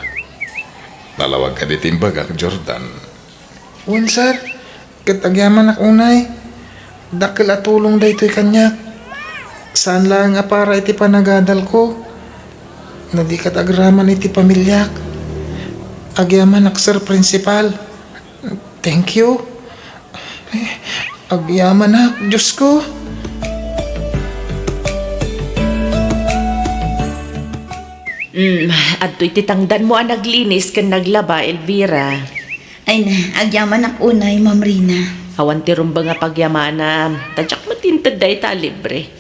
Nalawag kadi ti imbagak, Jordan? Wen, sir. Ket agyamanak unay. Dakkel a tulong daytoy kaniak. Saan laeng a para iti panagadalko. No di ket agraman iti pamiliak. Agyamanak, Sir Principal. Thank you. Ay, agyamanak, Diosko. Mm, adtoy ti tangdanmo a naglinis ken naglaba, Elvira. Ay na, agyamanak unay, Ma'am Rina. Awan ti rumbeng a pagyamana, ta diak met inted dayta a libre.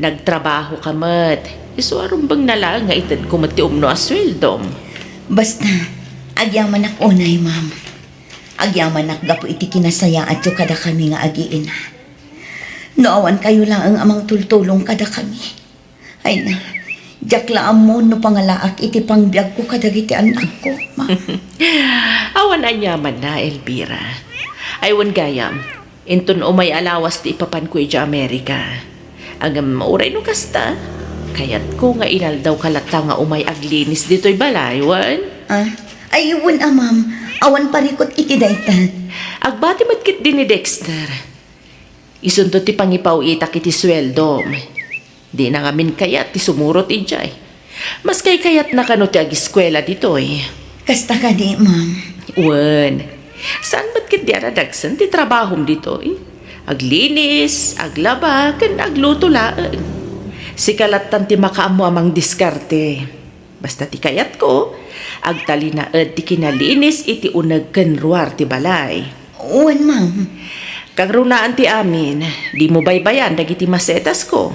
Nagtrabahoka met. Isu a rumbengna laeng nga itedko met ti umno a sueldom. Basta, agyamanak unay, ma'am. Agyamanak gapu iti kinasayaatyo kadakami nga agiina. No awan kayo laeng a mangtultulong kadakami. Ay na, diak la ammo no pangalaak iti pangbiagko kadagiti annakko, ma'am. Awan aniamanna, Elvira. Ay, wen gayam, inton umay a lawas ti ipapanko idiay Amerika. Ngem uray no kasta, kayatko nga inaldawka latta nga umay aglinis ditoy balay, wen? Ah, ay, wen a, ma'am. Awan parikut iti dayta. Agbati met ketdi ni Dexter. Isunto ti pangipaw-itak iti sueldom. Dina ngamin kayat ti sumurot idiay. Maskay kayatna kano ti agiskuela ditoy. Kasta kadi, ma'am? Wen, saan met ketdi a nadagsen ti trabahom ditoy? Aglinis, aglaba, ken agluto laeng. Sika lattan ti makaammo a mangdiskarte. Basta ti kayatko, agtalinaed ti kinalinis iti uneg ken ruar ti balay. Wen, ma'am. Kangrunaan ti amin, dimo baybayan dagiti masetasko.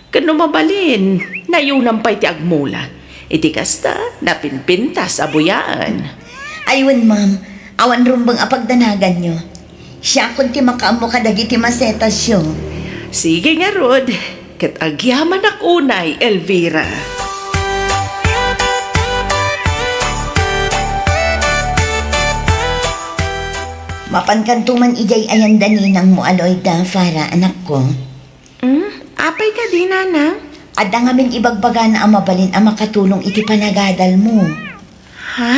Ken no mabalin, nayunam pay ti agmula. Iti kasta, napinpintas a buyaan. Ay, wen, ma'am. Awan rumbeng a pagdanaganyo. Siakon ti makaammo kadagiti masetasyo. Sige ngarud, ket agyamanak unay, Elvira. Mapankanto man idiay ayanda ninangmo a Loida, Farah, anakko. Hmm? Apay kadi, Nanang? Adda ngamin ibagbagana a mabalin a makatulong iti panagadalmo. Ha?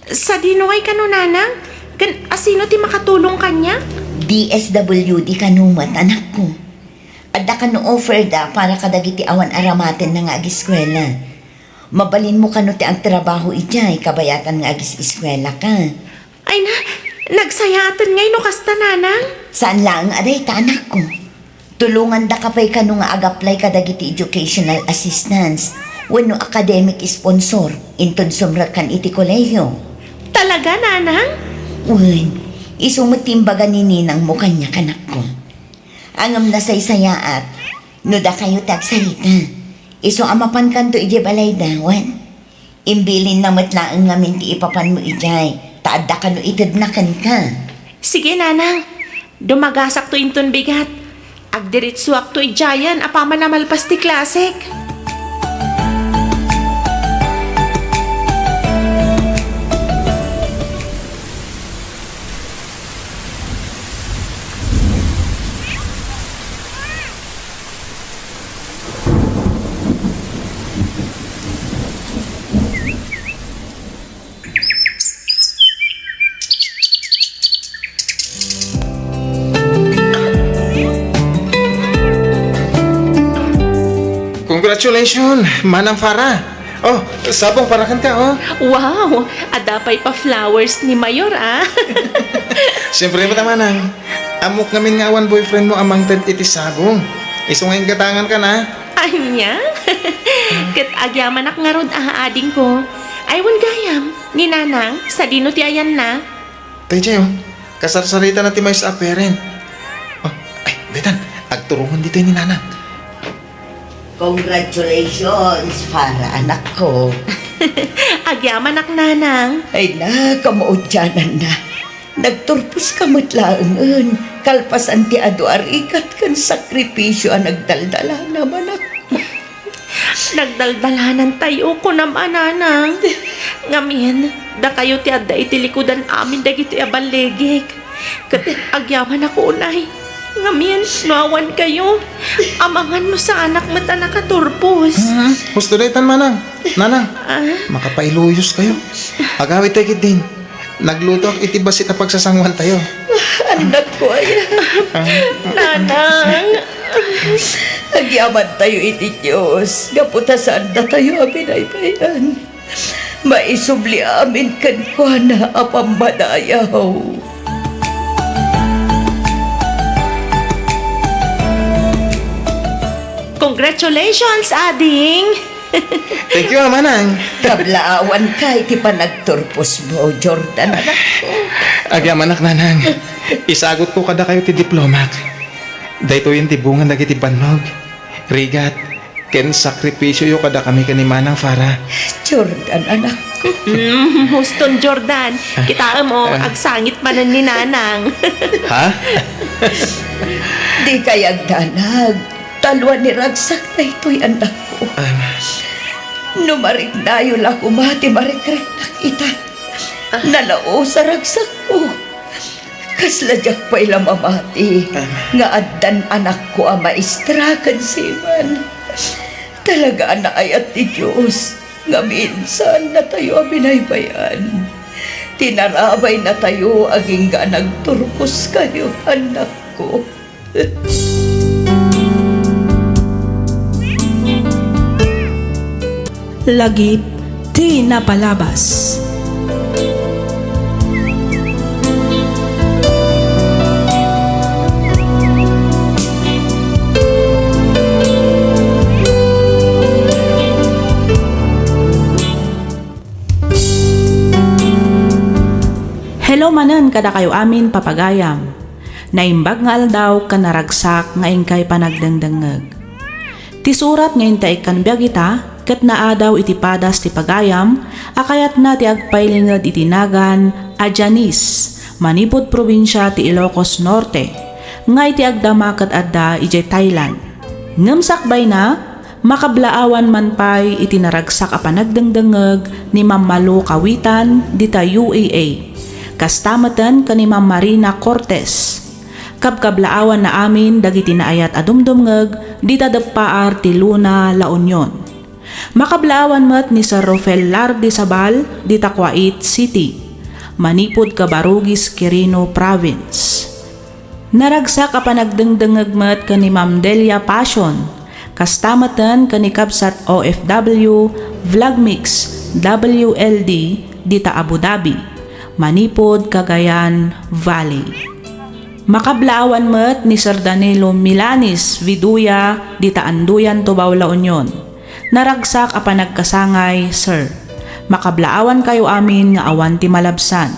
Sadino ay kano, Nanang? Ken asino ti makatulong kaniak? D S W D kano met, anakko. Adda kano offer da para kadagiti awan aramatenna nga agiskuela. Mabalinmo kano ti agtrabaho idiay kabayatan nga agis-iskuelaka. Ay na, nagsayaaten ngay no kasta, Nanang? Saan laeng a dayta, anakko. Tulongandaka pay kano nga ag-apply kadagiti educational assistance wenno academic sponsor inton sumrekkan iti kolehiyo. Talaga, Nanang? Wen, isu met ti imbaga ni ninangmo kaniak, anakko. Ngem nasaysayaat no dakayo ti agsarita. Isu a mapankanto idiay balayda, wen? Imbilinna met laeng ngamin ti ipapanmo idiay, ta adda kano itedna kenka. Sige, Nanang. Dumagasakto inton bigat. Agdiritsuakto idiayen apaman a malpas ti klasek. Congratulations, Manang Farah. Oh, sabong para kenka, oh. Wow! Adda pay pa flowers ni Mayor, ah. Siyempre met, Manang. Ammok ngamin nga awan boyfriend mo a mangted iti sabong. Isu nga inggatangan ka na. Ania? Ket agyamanak ngarud a adingko. Ay, wen gayam, ni Nanang, sadino ti ayanna? Tay Jay, oh. Kasarsaritana ti maysa a parent. Oh, ay, daytan, agturungan ditoy ni Nanang. Congratulations, Farah, anakko. Agyamanak, Nanang. Ay na, kamaudiananna. Nagturposka met laengen, kalpasan ti adu a rigat ken sakripisio a nagdaldalana, anakko. Nagdaldalanan tayo, kunam a, Nanang. Ngamin, dakayo ti adda iti likudan amin dagitoy a balligik. Ket agyamanak unay. Ngamin, no awan kayo, amangan no saanak met a nakaturpos. Hmm, husto daytan, Manang. Nanang, ah? Makapailuyos kayo. Agawid tayo ketdin. Naglutoak iti bassit a pagsasanguan tayo. Anakko aya. Nanang. Agyaman tayo iti Dios, gapu ta saan datayo a binaybay-an. Maisubli amin kenkuana a pammadayaw. Congratulations, ading! Thank you, a, Manang. Kablaawanka iti panagturposmo, Jordan, anakko. Agyamanak, Nanang. Isagutko kadakayo ti diplomak. Daytoyen ti bunga dagiti bannog, rigat, ken sakripisioyo kadakami ken ni Manang Farah. Jordan, anakko. Mm, huston, Jordan. Kitaem, o, ah, agsangit manen ni Nanang. Ha? Dikay agdanag. Talua ni ragsak daytoy, anakko. Ah. No mariknayo la koma ti marikriknak ita. Ah. Nalaus a ragsakko. Kasla diak pay la mamati, ah, nga addan anakko a maestra ken seaman. Talaga a naayat ti Dios nga minsan natayo a binaybay-an. Tinarabay natayo agingga nagturpos kayo, anakko. Lagip ti napalabas. Hello manen kadakayo amin, papagayam. Naimbag nga aldaw ken naragsak nga inkay panagdengdengngeg. Ti surat nga inta ikkan biag ita ket naadaw iti padas ti pagayam a kayatna ti agpailinged iti nagan a Janice, manipud probinsia ti Ilocos Norte, nga iti agdama ket adda idiay Thailand. Ngem sakbayna, makablaawan man pay iti naragsak a panagdengdengngeg ni Ma'am Malu Kawitan dita U A E. Kasta meten ken ni Ma'am Marina Cortez. Kabkablaawanna amin dagiti naayat a dumdumngeg dita deppaar ti Luna, La Union. Makablaawan met ni Sir Rofel Lardi Sabal dita Kuwait City, manipud Cabarugis, Quirino Province. Naragsak a panagdengdengngeg met ken ni Ma'am Delia Passion, kasta meten ken ni Kabsat O F W Vlogmix W L D dita Abu Dhabi, manipud Cagayan Valley. Makablaawan met ni Sir Danilo Milanes Viduya dita Anduyan, Tubao, La Union. Naragsak a panagkasangay, sir. Makablaawankayo amin nga awan ti malabsan.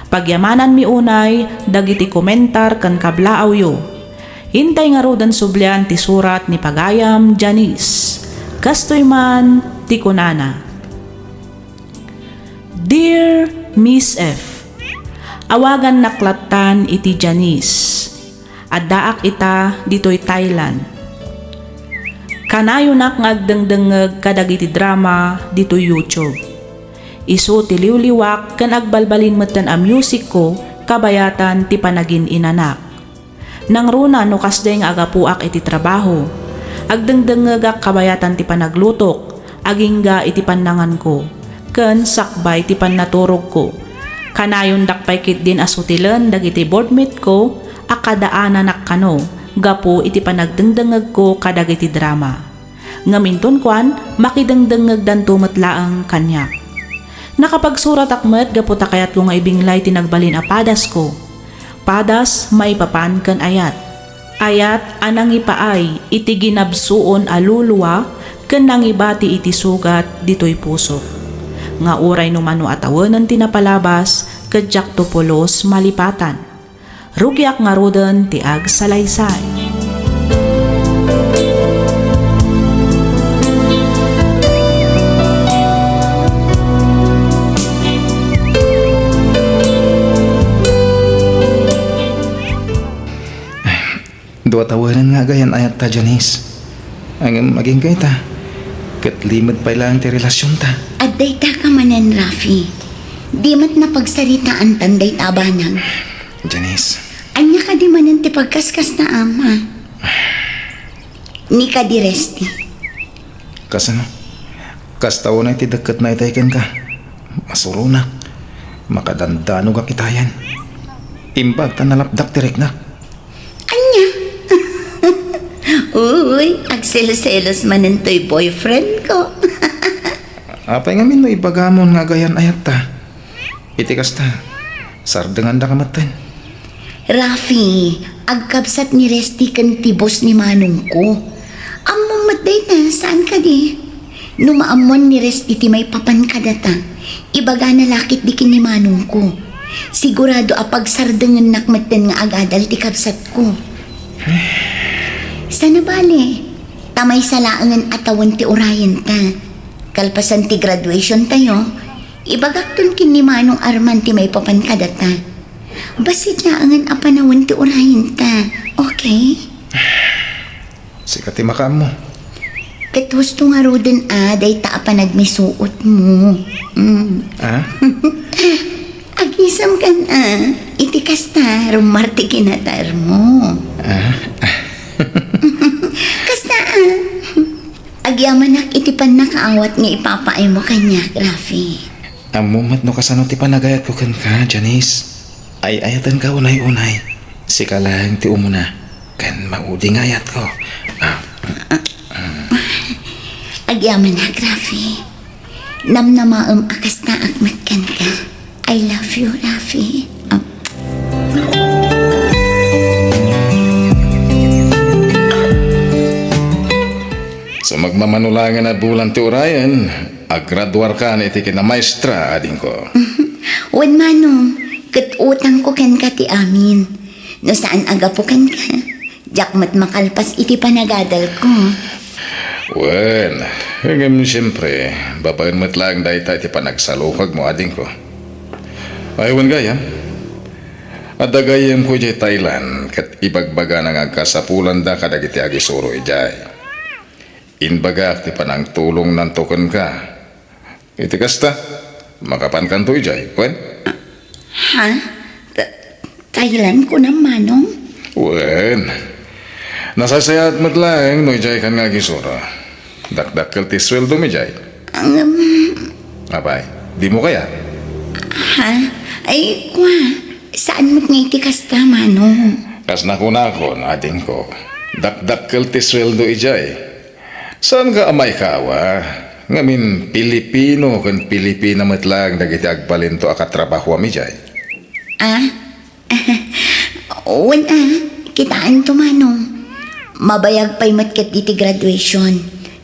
Pagyamananmi unay dagiti komentar ken kablaawyo. Intay ngaruden sublian ti surat ni pagayam Janice. Kastoy man ti kunana, "Dear Miss F, awagannak lattan iti Janice. Addaak ita ditoy Thailand. Kanayonak nga agdengdengngeg kadagiti drama ditoy YouTube. Isu ti liwliwak ken agbalbalin metten a musicko kabayatan ti panagin-inanak. Nangruna no kasdiay nga agapuak iti trabaho. Agdengdengngegak kabayatan ti panaglutok, agingga iti pannanganko, ken sakbay ti pannaturogko. Kanayondak pay ketdin a sutilen dagiti boardmate-ko a kadaananak kano gapu iti panagdengdengngegko kadagiti drama. Ngem inton kuan, makidengdengngegdanto met laeng kaniak. Nakapagsuratak met gapu ta kayatko nga ibinglay ti nagbalin a padasko. Padas maipapan ken ayat. Ayat a nangipaay iti ginabsuon a lulua ken nangibati iti sugat ditoy pusok. Nga uray no mano a tawenen ti napalabas, ket diakto pulos malipatan. Rugiak ngaruden ti agsalaysay." Dua tawenen nga agayan-ayatta, Janice. Ngem agingga ita, ket limed pay laeng ti relasionta. Adda ita ka manen, Rafi. Di met napagsaritaantan dayta a banag. Janice. Ania kadi manen ti pagkaskasnaam, a? Ni kadi Resty. Kasano? Kasta unay ti dekketna itay kenka. Masuronak. Makadandanogak itayen. Imbag ta nalapdak ti riknak. Ania? Uy, agselos-selos manen toy boyfriendko. Apay ngamin no ibagamon nga agayan-ayatta? Iti kasta, sardengandaka metten. Rafi, agkabsat ni Resty ken ti boss ni manongko. Ammom met dayta, saan kadi? No maammuan ni Resty ti maipapan kadata, ibagana la ketdi ken ni manongko. Sigurado a pagsardengennak metten nga agadal ti kabsatko. Sana bale, ta maysa laengen a tawen ti urayenta. Kalpasan ti graduationtayo, ibagakton ken ni Manong Arman ti maipapan kadata. Bassit laengen a panawen ti urayenta, okay? Sika ti makaammo. Ket husto ngaruden a dayta a panagmisuotmo. Mm. Ah? Agisem kan a, iti kasta, rummar ti kinatarmo. Ah? Kasta a, agyamanak iti pannakaawat nga ipapaaymo kaniak, Rafi. Ammo met no kasano ti panagayatko kenka, Janice. Ay-ayatenka unay-unay. Sika laeng ti umuna. Ken maudi nga ayatko. Ah. Agyamanak, Rafi. Namnamaem a kastaak met kenka. I love you, Rafi. Ah. So, magmamano laengen a bulan ti urayen, agraduarkan iti kinamaestra, adingko. Wen, Manong, ket utangko kenka ti amin. No saan a gapu kenka, diak met makalpas iti panagadalko. Wen, ngem siempre, babaen met laeng dayta iti panagsalukagmo, adingko. Ay, wen gayam, adda gayyemko idiay Thailand, ket ibagbagana nga agkasapulanda kadagiti agisuro idiay. Imbagak ti panangtulongnanto kenka. Iti kasta, makapankanto idiay, wen? Ha? Ta-, Thailand, kunam, Manong? Wen. Nasaysayaat met laeng no idiaykan nga agisuro. Dakdakkel ti sueldom idiay. Ngem, Apay, dimo kayat? Ha? Ay, kua, saan met nga iti kasta, Manong? Kas nakunakon, adingko, dakdakkel ti sueldo idiay. Saanka a maikawa, ngamin Pilipino ken Pilipina met laeng dagiti agbalinto a katrabahoam idiay. Ah? Wen a, kitaanto, Manong. Mabayag pay met ket iti graduation.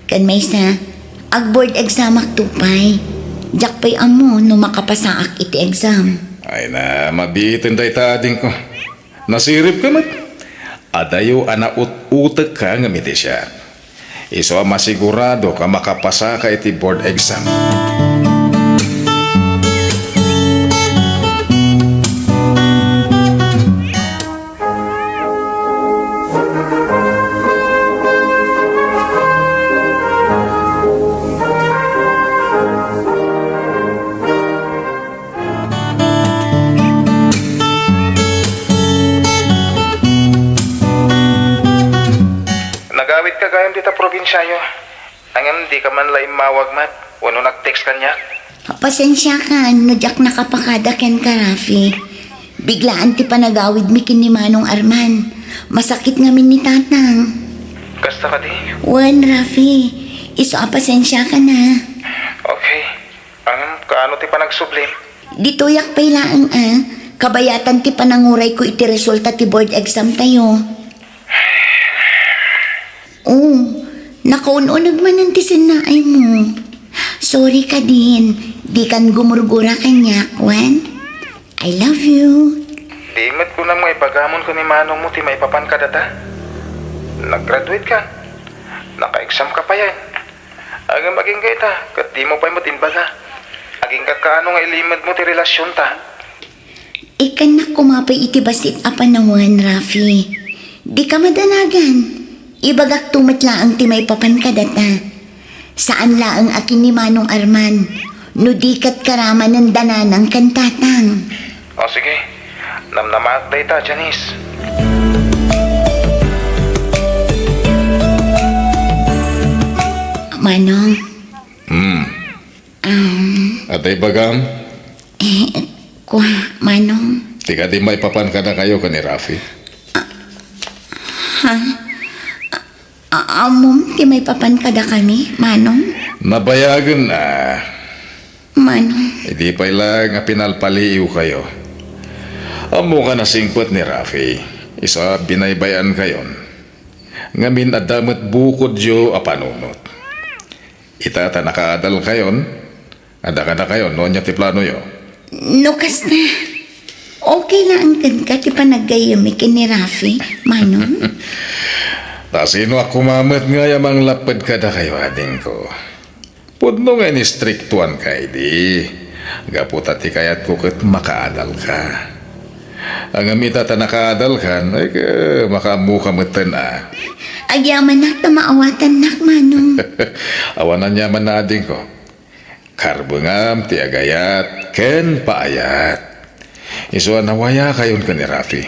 Ken maysa, ag-board examakto pay. Diak pay ammo no makapasaak iti exam. Ay na, mabiiten dayta, adingko. Nasiribka met. Adayo a naut-utekka ngem iti siak. Isu a masiguradok a makapasaka iti board exam. Nagawidka gayam dita probinsiayo. Ngem dika man la immawag met wenno nag-text kaniak? Pasensiakan no diak nakapakada kenka, Rafi. Biglaan ti panagawidmi ken ni Manong Arman. Masakit ngamin ni Tatang. Kasta kadi? Wen, Rafi. Isu a pasensiakan, a. Okay. Ngem kaano ti panagsublim? Ditoyak pay laeng, a. Kabayatan ti panangurayko iti resulta ti board exam tayo. Oh, nakaun-uneg manen ti sennaaymo. Sorry kadin, dikan gumurgura kaniak, wen? I love you. Di met kunam nga ibagamon ken ni manongmo ti maipapan kadata? Nag-graduate ka. Naka-exam ka payen. Ngem agingga ita, ket dimo pay met imbaga. Agingga kaano nga ilimedmo ti relasionta? Ikkannak koma pay iti bassit a panawen, Rafi. Dika madanagan. Ibagakto met laeng ti maipapan kadata. Saan laeng a ken ni Manong Arman. No di ket karamanen dananang ken Tatang. O, sige. Namnamaak dayta, Janice. Manong. Hmm. Um. Adda ibagam? Eh, kua, Manong. Ti kadi maipapan kadakayo ken ni Rafi? Ha? A-, ammom ti maipapan kadakami, Manong? Nabayagen a. Manong. Idi pay laeng a pinalpaliiwkayo. Ammok a nasingpet ni Rafi, isu a binaybay-ankayon. Ngamin, adda met bukodyo a panunot. Ita ta nakaadalkayon, adda kadakayo no ania ti planoyo. No kasta, okay laeng kenka ti panaggayyemmi ken ni Rafi, Manong? Ta sino a koma met ngay a manglapped kadakayo, adingko? Pudno nga inistriktuanka idi, gapu ta ti kayatko ket makaadalka. Ngem ita ta nakaadalkan, ay, ka-, makaammoka metten a. Agyamanak ta maawatannak, Manong. Awan aniaman a, adingko. Karbengam ti agayat ken paayat. Isu a nawayakayon ken ni Rafi.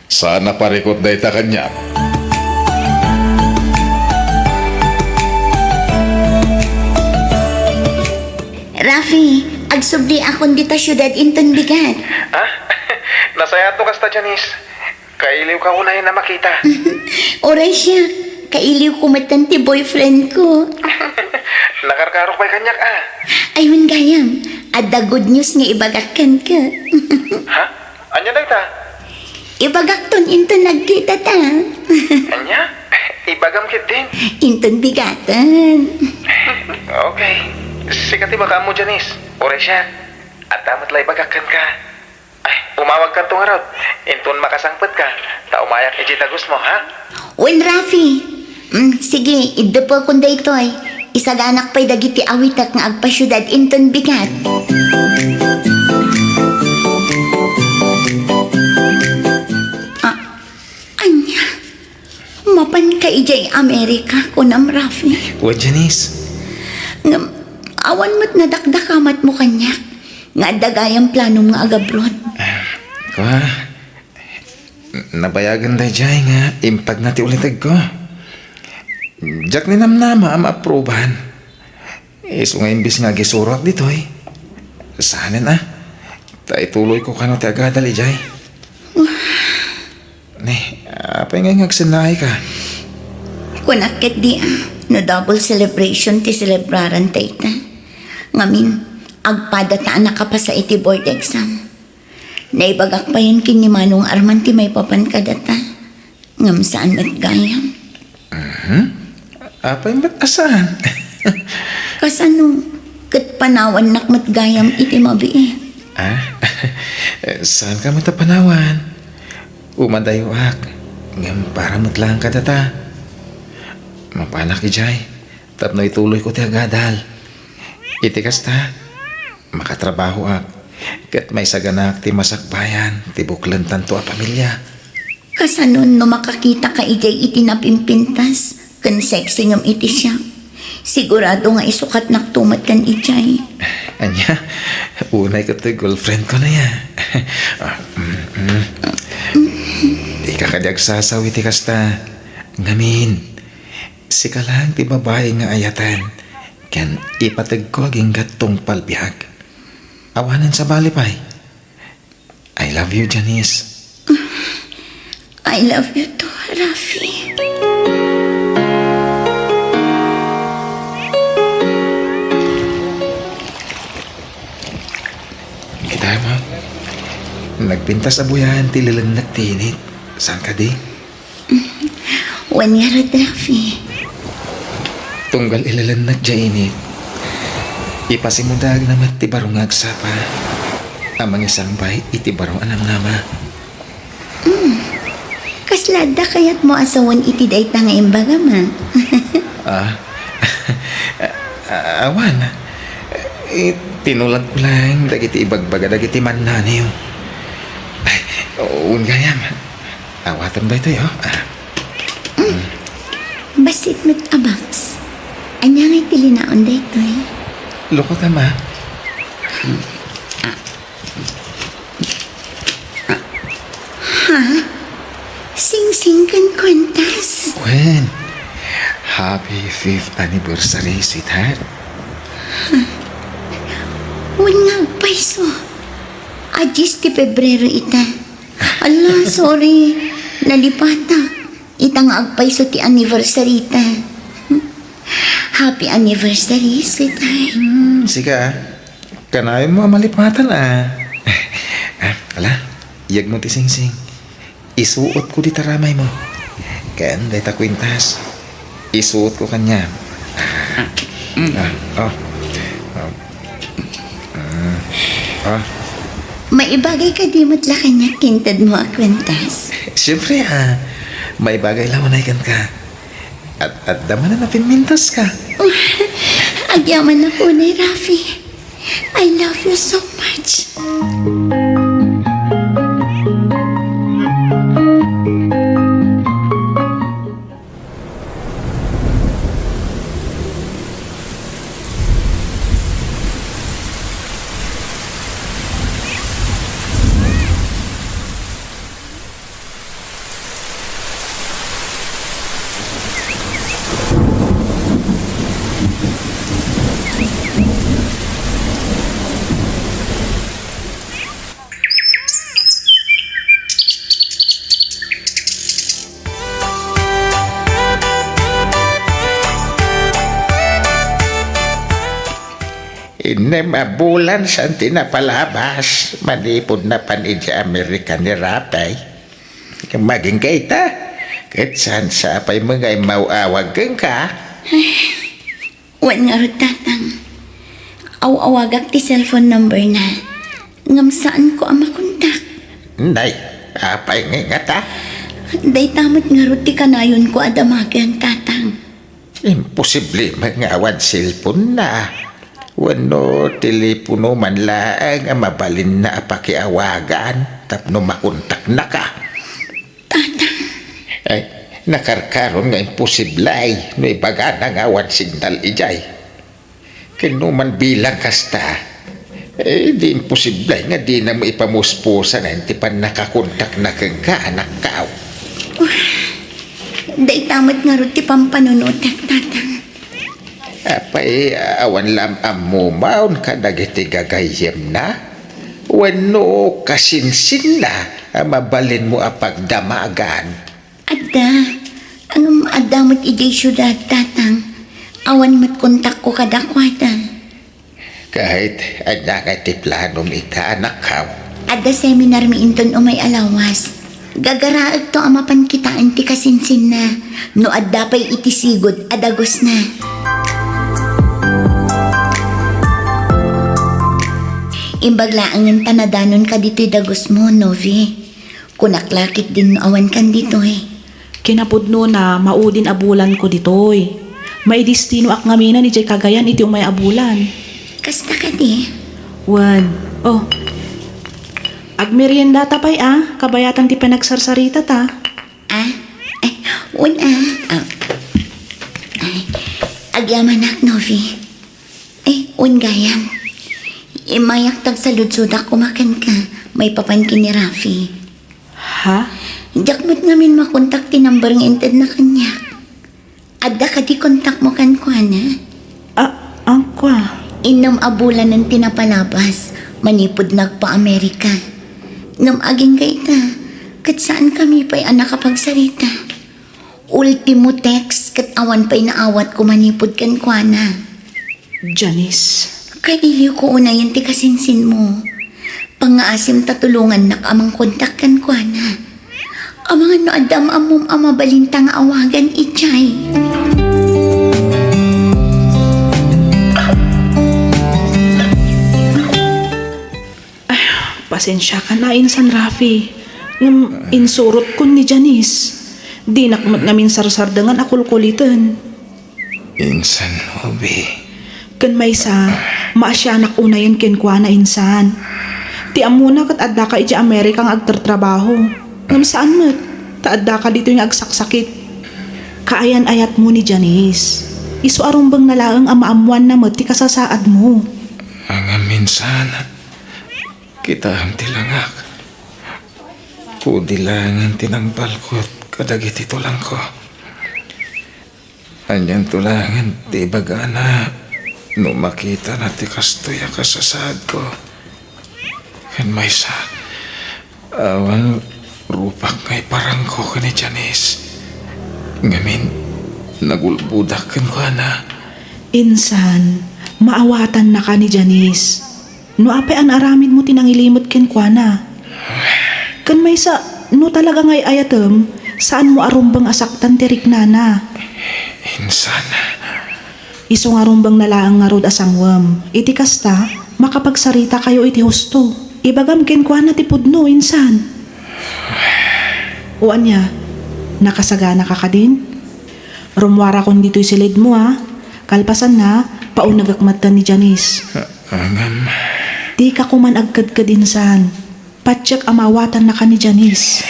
Saan a parikut dayta kaniak. Rafi, agsubliakon dita siudad inton bigat. Ha? Nasayaatmo kasta, Janice. Kailiwka unay a makita. Uray siak, kailiwko metten ti boyfriendko. Nakarkarok pay kaniak a. Ay, wen gayam, adda good news nga ibagak kenka. Ha? Ania dayta? Ibagakton inton nagkitata. Ania? Ibagam ketdin? Inton bigaten. Okay. Sika ti makaammo, Janice. Uray siak, adda met la ibagak kenka. Ay, umawagkanto ngarud. Inton makasangpetka, ta umayak idiay dagusmo, ha? Wen, Rafi. Mm, sige, iddepekon daytoy. Isaganak pay dagiti awitek nga agpasiudad inton bigat. Ah, ania? Mapanka idiay Amerika, kunam, Rafi? Wa, Janice. Ngem, awan met nadakdakamatmo kaniak nga adda gayam planom nga agabroad. Ah, kua, nabayagen daydiay nga impagna ti ulitegko. Diak ninamnama a maaprubahan. Isu nga imbes nga agisuroak ditoy, saanen a, ta ituloyko kano ti agadal idiay. Ne, apay ngay nga agsennaayka? Kunak ketdi a, no double celebration ti selebraran dayta. Ngamin, agpadata a nakapasa iti board exam. Naibagak payen ken ni Manong Arman ti maipapan kadata. Ngem saan met gayam. Mhm. Apay met a saan? Kasano? Ket panawannak met gayam iti mabiit. Ah? Saanka met a panawan? Umadayoak, ngem para met laeng kadata. Mapanak idiay tapno ituloyko ti agadal. Iti kasta, makatrabahoak, ket maisaganaak ti masakbayan ti buklentanto a pamilia. Kasanon no makakitaka idiay iti napimpintas ken sexy ngem iti siak? Sigurado nga isukatnakto met ken idiay. Ania, unay ket toy girlfriendko aya. Ah, mm, mm. Dika kadi agsasaw iti kasta. Ngamin, sika laeng ti babai nga ayaten, ken ipategko agingga tungpal biag. Awanen sabali pay. I love you, Janice. I love you too, Rafi. Kita mo? Nagpintas a buyaen ti ilelennek ti init. Saan kadi? Wen ngarud, Rafi. Tunggal ilelennek diay init, ipasimudaagna met ti baro nga agsapa a mangisangbay iti baro a namnama. Mm. Kasla adda kayatmo a sawen iti dayta nga imbagam, a? Ah? Awan. Eh, tinulagko laeng dagiti ibagbaga dagiti mannaniw. Ay, wen gayam. Awatem daytoy, oh. Ah. Mm. Bassit met a box. Ania ngay ti linaon daytoy? Lukotam, a. Ha? Singsing ken kuentas? Wen. Happy fifth anniversary, sweetheart. Ha? Wen nga agpayso. A dies ti Pebrero ita. Ala, sorry. Nalipatak. Ita nga agpayso ti anniversary ta. Happy anniversary, sweetheart. Hmm, sika, a. Kanayonmo a malipatan, a. Ah, ala, iyegmo ti singsing. Isuotko dita ramaymo. Ken dayta kuentas. Isuotko kaniam. Ah, mm. Ah, oh. Ah. Mm. Ah. Maibagay kadi met la kaniak ti intedmo a kuentas? Siempre, a. Maibagay la unay kenka. At, adda manen a pimmintaska. Agyamanak unay, Rafi. I love you so much. Innem a bulan saan ti napalabas manipud napan idiay Amerika ni Rafi. Ngem agingga ita, ket saan sa pay met nga immaw-awag kenka? Wen ngarud, Tatang. Aw-awagak ti cellphone number na. Ngem saanko a makontak. Nay, apay ngay ngata? Dayta met ngarud ti kanayonko a damagen, Tatang. Imposible met nga awan cellphone na. Wenno telepono man laeng a mabalinna a pakiawagan tapno makontaknaka. Tatang. Ay, nakarkaron nga imposible no ibagana nga awan signal idiay. Ken no man bilang kasta, eh, di imposible nga dinamo ipamuspusanen ti pannakakontakna kenka, anakko. Dayta met ngarud ti pampanunotek, Tatang. Apay, awan la am-ammomaon kadagiti gagayyemna wenno kasinsinna a mabalinmo a pagdamagan? Adda. Ngem adda met idiay siudad, Tatang. Awan met kontakko kadakuada. Ket ania ngay ti planom ita, anakko? Adda seminarmi inton umay a lawas. Gagaraekto a mapan kitaen ti kasinsinna no adda pay iti sigud a dagusna. Imbag laengen ta nadanonka ditoy dagusmo, Novi. Kunak la ketdin no awankan ditoy. Kinapudnona, maudin a bulanko ditoy. Maidestinoak ngaminen idiay Cagayan iti umay a bulan. Kasta kadi? Wen. Oh. Agmeriendata pay a, kabayatan ti panagsarsarita ta. Ah? Ay, wen a. Ah. Ay, agyamanak, Novi. Ay, wen gayam. Immayak ta agsaludsodak koma kenka, maipapan ken ni Rafi. Ha? Diak met ngamin makontak ti number nga intedna kaniak. Adda kadi kontakmo kenkuana? Ah, angkua. Innem a bulanen ti napalabas, manipud nagpa-Amerika. Ngem agingga ita, ket saankami pay a nakapagsarita. Ultimo text ket awan pay naawatko manipud kenkuana. Janice. Kailiwko unayen ti kasinsinmo. Pangngaasim ta tulongannak a mangkontak kenkuana. Amangan no adda maammom a mabalinta nga awagan idiay. Ay, pasensiakan a insan, Rafi. Ngem insurotkon ni Janice. Dinak met ngamin sarsardengan a kulkuliten. Insan, Novi. Ken maysa, maasianak unayen kenkuana, insan. Ti ammona ket addaka idiay Amerika nga agtartrabaho. Ngem saan met, ta addaka ditoy nga agsaksakit. Kaayan-ayatmo ni Janice. Isu a rumbengna laeng a maammoanna met ti kasasaadmo. Ngem insan, kitaem ti langak. Pudi laengen ti nangbalkot kadagiti tulangko. Anianto laengen ti ibagana no makitana ti kastoy a kasasaadko? Ken maysa, awan rupak nga iparangko ken ni Janice. Ngamin, nagulbodak kenkuana. Insan, maawatannaka ni Janice. No apay a naaramidmo ti nangilimed kenkuana? Ken maysa, no talaga nga ay-ayatem, saanmo a rumbeng a saktan ti riknana. Insan. Isu nga rumbengna laeng ngarud a sangwem. Iti kasta, makapagsaritakayo iti husto. Ibagam kenkuana ti pudno, insan. O ania, nakasaganaka kadin? Rummuarakon ditoy silidmo, a. Kalpasanna, paunegek met ni Janice. Ngem. Dika koman agkedked, insan. Patiek a maawatannaka ni Janice.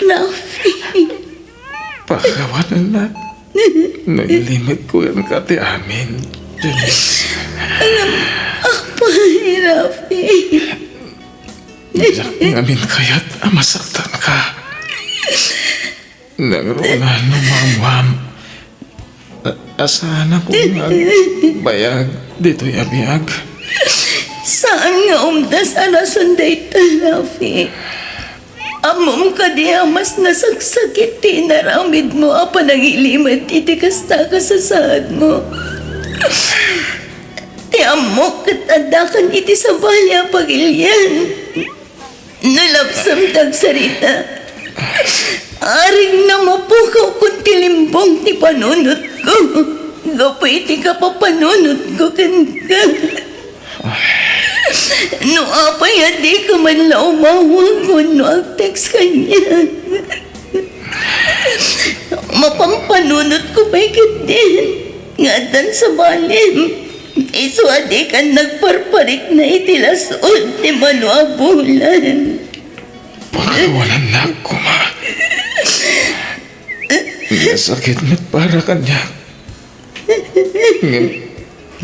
Rafi. Pakawanennak. No ilimedko kenka ti amin, Janice. Apay, Rafi. Diak ngamin kayat a masaktanka. Nangruna no maammuam a, a saanakon nga agbayag ditoy a biag. Saan nga umdas a rason dayta, Rafi. Ammom kadi a mas nasaksakit ti inaramidmo a panangilimed iti kasta a kasasaadmo? Ti ammok ket addakan iti sabali a pagilian. No lapsem ti agsarita, arigna mapukawkon ti limbong ti panunotko gapu iti kapapanunotko kenka. No apay a dika man la umawag wenno agtext kaniak, mapampanunotko pay ketdin nga addan sabalem, isu a dikan nagparparikna iti las-ud ti mano a bulan. Pakawanennak koma. Nasakit met para kaniak. Ngem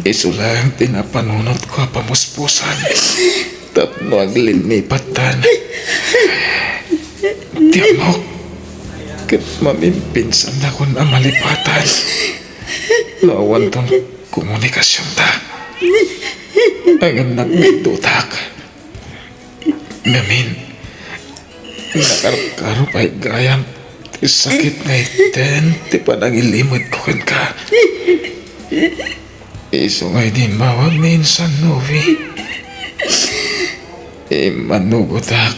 isu laeng ti napanunotko a pamuspusan tapno aglinnipattan. Ti ammok, ket mamimpinsannakon a malipatan no awanton komunikasionta. Ngem nagbiddutako. Ngamin, nakarkaro pay gayam ti sakit nga iten ti panangilimedko kenka. Isu nga idi immawag ni Insan Novi, immanugotak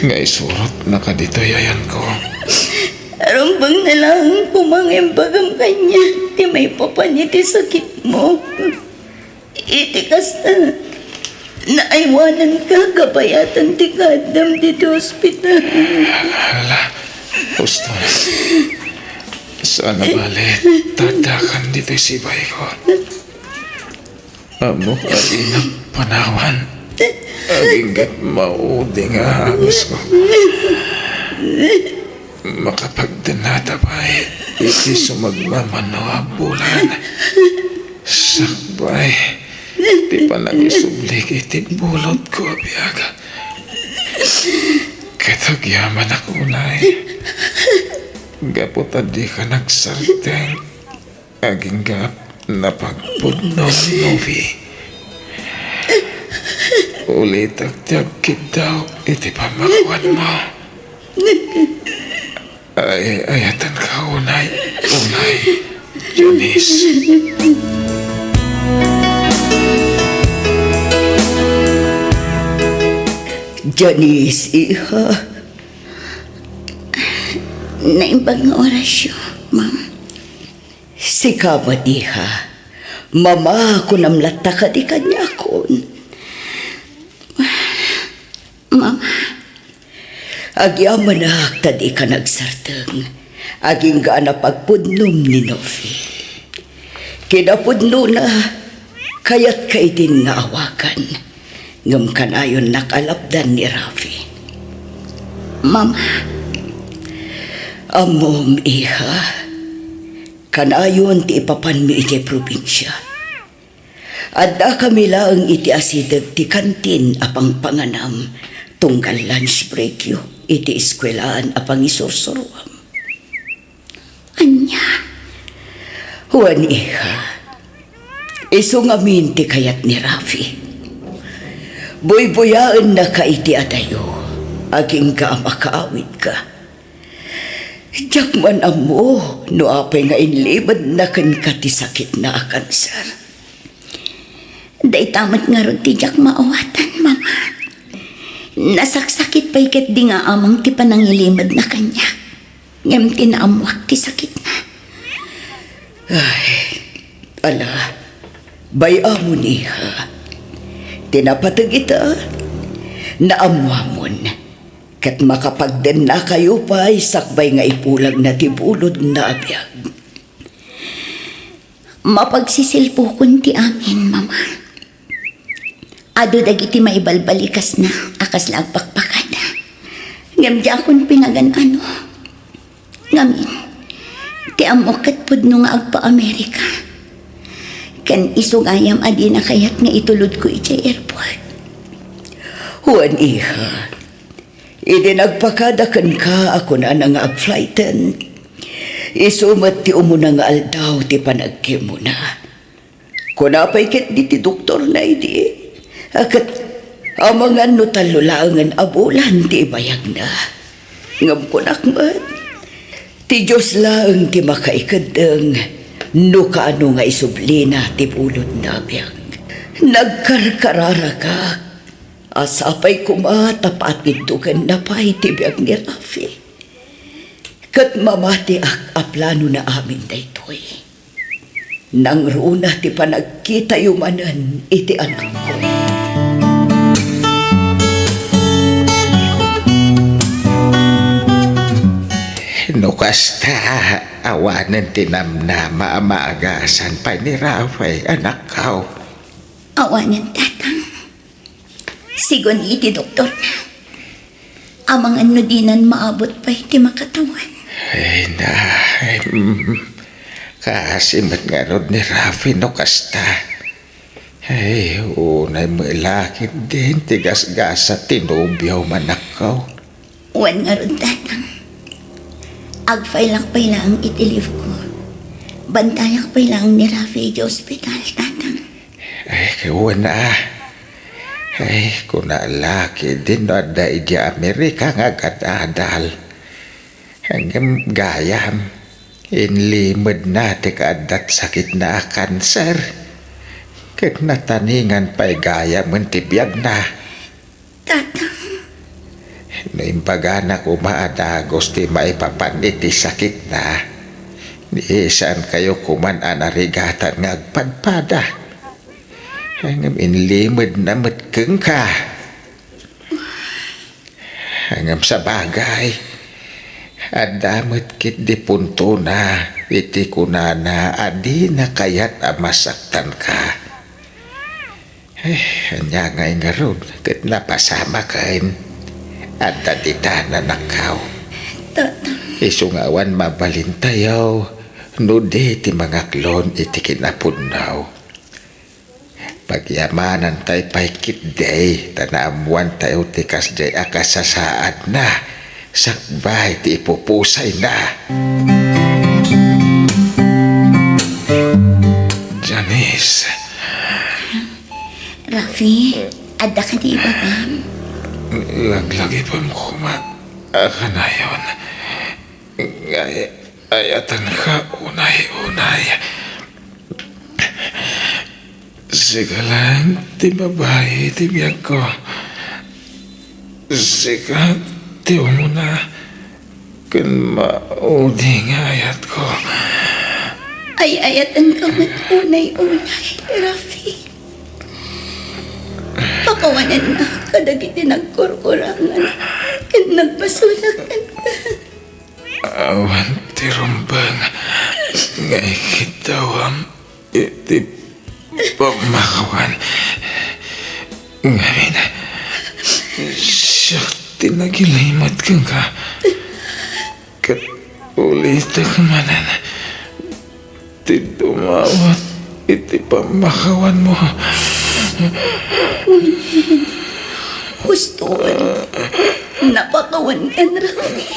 nga isurotnaka ditoy ayanko. Rumbeng na laeng koma nga imbagam kaniak ti maipapan iti sakitmo. Iti kasta, naaywananka kabayatan ti kaaddam ditoy ospital. Hala, Pastor. Saan a bale, tadakan ditoy sibayko. Ammok a dinak panawan. Agingga't maudi nga angusko. Makapagdennata pay iti sumagmamano a bulan. Sakbay ti panangisublik iti bulodko a biag. Ket agyamanak unay, gapu ta dika nagsardeng. Agingga napagpudno ni Novi. Ulitek ti agkiddaw iti pammakuanmo. Ay, ayatenka unay, unay, Janice. Janice, iha. Naimbag nga orasyo, Ma'am. Sika met, iha. Mama, kunam latta kadi kaniakon. Mama. Agyamanak ta dika nagsardeng. Agingga a napagpudnom ni Novi. Kinapudnona, kayatka idin nga awagan. Ngem kanayonnak a lapdan ni Rafi. Mama. Ammom, iha. Kanayon ti ipapanmi idiay probinsia. Addakami laeng iti asideg ti kantin a pangpanganam tunggal lunch breakyo iti eskuelaan a pangisursuroam. Ania? Wen, iha. Isu ngamin ti kayat ni Rafi. Buybuyaennaka iti adayo, agingga a makaawidka. Diak man ammo no apay nga inlimedna kenka ti sakitna a kanser. Dayta met ngarud ti diak maawatan, Mama. Nasaksakit pay ketdi nga among ti panangilimedna kaniak. Ngem ti naammoak ti sakitna. Ay, ala, bay-amon, iha. Ti napateg ita, naammoamon. Ket makapagdennakayo pay sakbay nga ipulagna ti bulodna a biag. Mapagsisilpokon ti amin, Mama. Adu dagiti maibalbalikasna a kasla agpakpakada. Ngem diakon pinagan-ano. Ngamin, ti ammok ket pudno nga agpa-Amerika. Ken isu gayam a dina kayat nga itulodko idiay airport. Wen, iha. Idi nagpakada kenka a kunana nga agflighten, isu met ti umuna nga aldaw ti panagkimmona. Kuna pay ketdi ti doktorna idi, a ket amangan no tallo laengen a bulan ti ibayagna. Ngem kunak met, ti Dios laeng ti makaikeddeng no kaano nga isublina ti bulodna a biag. Nagkarkararagak a sapay koma ta patiddogenna pay ti biag ni Rafi. Ket mamatiak a planona amin daytoy. Nangruna ti panagkitayo manen iti anakko. No kasta, awanen ti namnama a maagasan pay ni Rafi, anakko. Awanen, Tatang. Sigun iti doktorna. Amangan no dinan maabut pay ti makatawan. Ay, na, ay, mm. Kaasi met ngarud ni Rafi no kasta. Ay, unay met la ketdin ti gasgasa ti nobiom, anakko. Wen ngarud, Tatang. Ag-file-ak pay laeng iti leave ko. Bantayak pay laeng ni Rafi iti ospital, Tatang. Ay, wen a. Ay, kuna la ketdin no adda idiay Amerika nga agadadal. Ngem gayam, inlimedna ti kaaddat sakitna a kanser. Ket nataningan pay gayamen ti biagna. Tatang. No imbagana koma a dagus ti maipapan iti sakitna, ni saankayo koman a narigatan nga agpadpada. Ngem inlimedna met kenka. Ngem sabagay, adda met ketdi puntona iti kunana a dina kayat a masaktanka. Eh, ania ngay ngarud ket napasamaken? Adda ditan, anakkaw. Tata. Isu nga awan mabalintayo no di ti mangaklon iti kinapudno. Pagyamanantay pay ketdi ta naammoantayo ti kasdiay a kasasaadna sakbay ti ipupusayna. Janice. Rafi, adda kadi ibagam? Laglagipem koma a kanayon nga ay-, ayatenka unay-unay. Sika laeng ti babai iti biagko. Sika ti umuna ken maudi nga ayatko. Ay-ayatenka met unay-unay, Rafi. Pakawanennak kadagiti nagkurkurangan ken nagbasolak kenka. Awan ti rumbeng nga ikiddawam iti pammakawan. Ngamin, siak ti nagilimed kenka. Ket ulitek manen ti dumawat iti pammakawanmo. Hustoon, napakawankan, Rafi.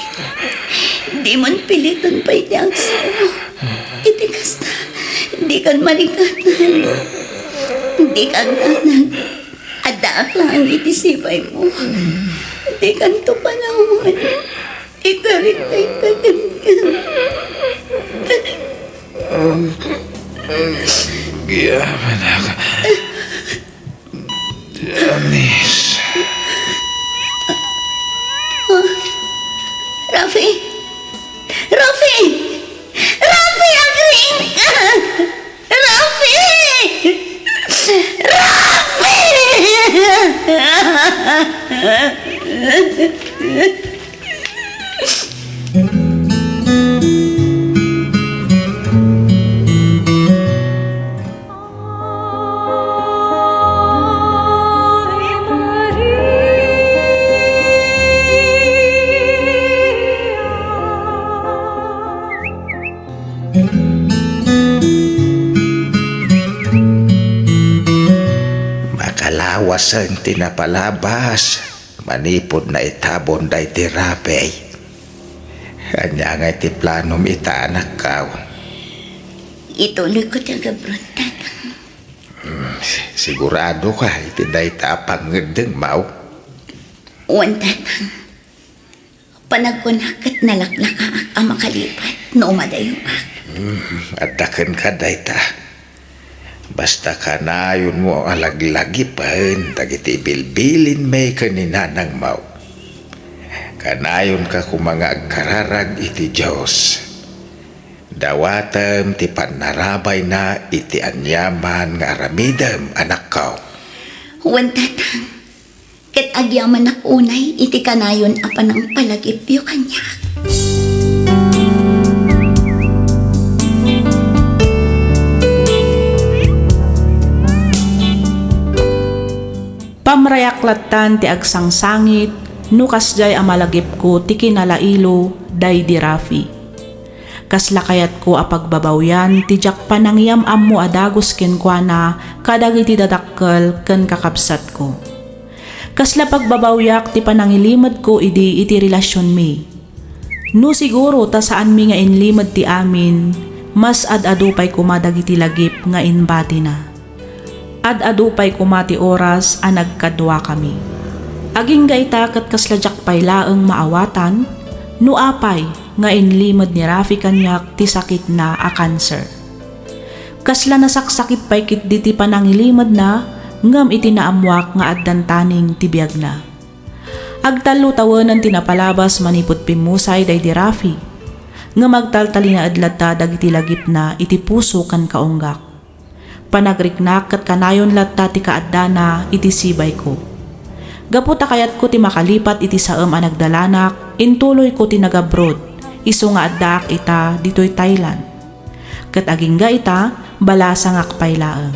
Dimon piliton pay ti agsao. Iti kasta, dikan marikatan. Dika agdanag. Addaak laeng iti sipaymo. Dikanto panawan. Ikarik dayta kenka. Agyamanak. Janice. Rafi! Rafi! Rafi, agriingka! Rafi! Rafi! Makalawasen ti napalabas manipud naitabon daydi Rafi. Ania ngay ti planom ita, anakkaw? Ituloyko ti agabron, Tatang. Hmm, si-, siguradoka iti dayta a pangngeddengmo? Wen, Tatang. Panagkunak ket nalaklakaak a makalipat no umadayoak. Hmm, adda kenka dayta. Basta kanayonmo a laglagipen dagiti bilbilinmi ken ni nanangmo. Kanayonka koma nga agkararag iti Dios. Dawatem ti pannarabayna iti aniaman nga aramidem, anakko. Wen, Tatang. Ket agyamanak unay iti kanayon a panangpalagipyo kaniak. Pamrayak lattan ti agsangsangit no kasdiay a malagipko ti kinalailo daydi Rafi. Kasla kayatko a pagbabawian ti diak panangiyam-ammo a dagus kenkuana kadagiti dadakkel ken kakabsatko. Kasla pagbabawiak ti panangilimedko idi iti relasionmi. No siguro ta saanmi nga inlimed ti amin, mas ad-adu pay koma dagiti lagip nga imbatina. Ad-adu pay koma ti oras a nagkaduakami. Agingga ita ket kasla diak pay laeng maawatan no apay nga inlimed ni Rafi kaniak ti sakitna a kanser. Kasla nasaksakit pay ketdi ti panangilimedna ngem iti naammoak nga addan taning ti biagna. Agtallo tawenen ti napalabas manipud pimmusay daydi Rafi, ngem agtaltalinaed latta dagiti lagipna iti puso ken kaunggak. Panagriknak ket kanayon latta ti kaaddana iti sibayko. Gapu ta kayatko ti makalipat iti saem a nagdalanak, intuloyko ti nagabroad, isu nga addaak ita ditoy Thailand. Ket agingga ita, balasangak pay laeng.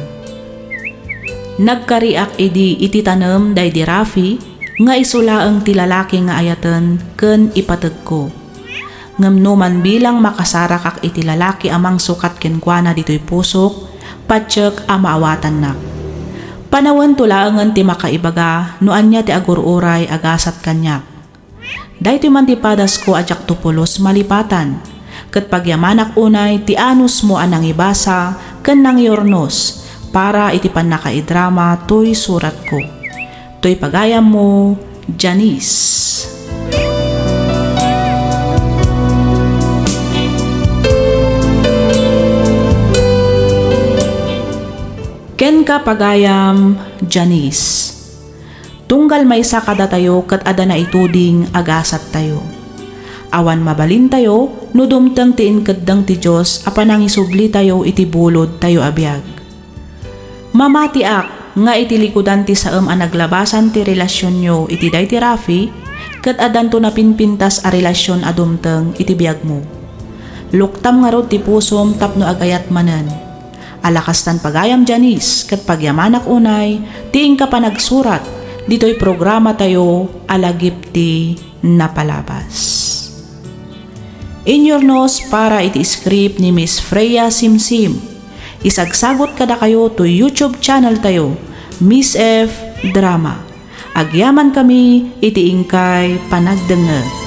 Nagkariak idi iti tanem daydi Rafi nga isu laeng ti lalaki nga ayaten ken ipategko. Ngem no man bilang makasarakak iti lalaki a mangsukat kenkuana ditoy pusok, patiek a maawatannak. Panawento laengen ti makaibaga no ania ti agur-uray a gasat kaniak. Daytoy man ti padasko a diakto pulos malipatan, ket pagyamanak unay ti anusmo a nangibasa ken nangyurnos para iti pannakaidrama toy suratko. Toy pagayammo, Janice. Kenka pagayam, Janice. Tunggal maysa kadatayo ket adda naituding a gasattayo. Awan mabalintayo no dumteng ti inkeddeng ti Dios a panangisublitayo iti bulodtayo a biag. Mamatiak nga iti likudan ti saem a naglabasan ti relasionyo iti daydi Rafi, ket addanto napinpintas a relasion a dumteng iti biagmo. Luktam ngarud ti pusom tapno agayat manen. Ala kastan pagayam, Janice, ket pagyamanak unay ti inka panagsurat ditoy programatayo a Lagip ti Napalabas. Inyurnos para iti script ni Miss Freya Simsim. Isagsagut kadakayo toy YouTube channel tayo, Miss F Drama. Agyamankami iti inkay panagdengngeg.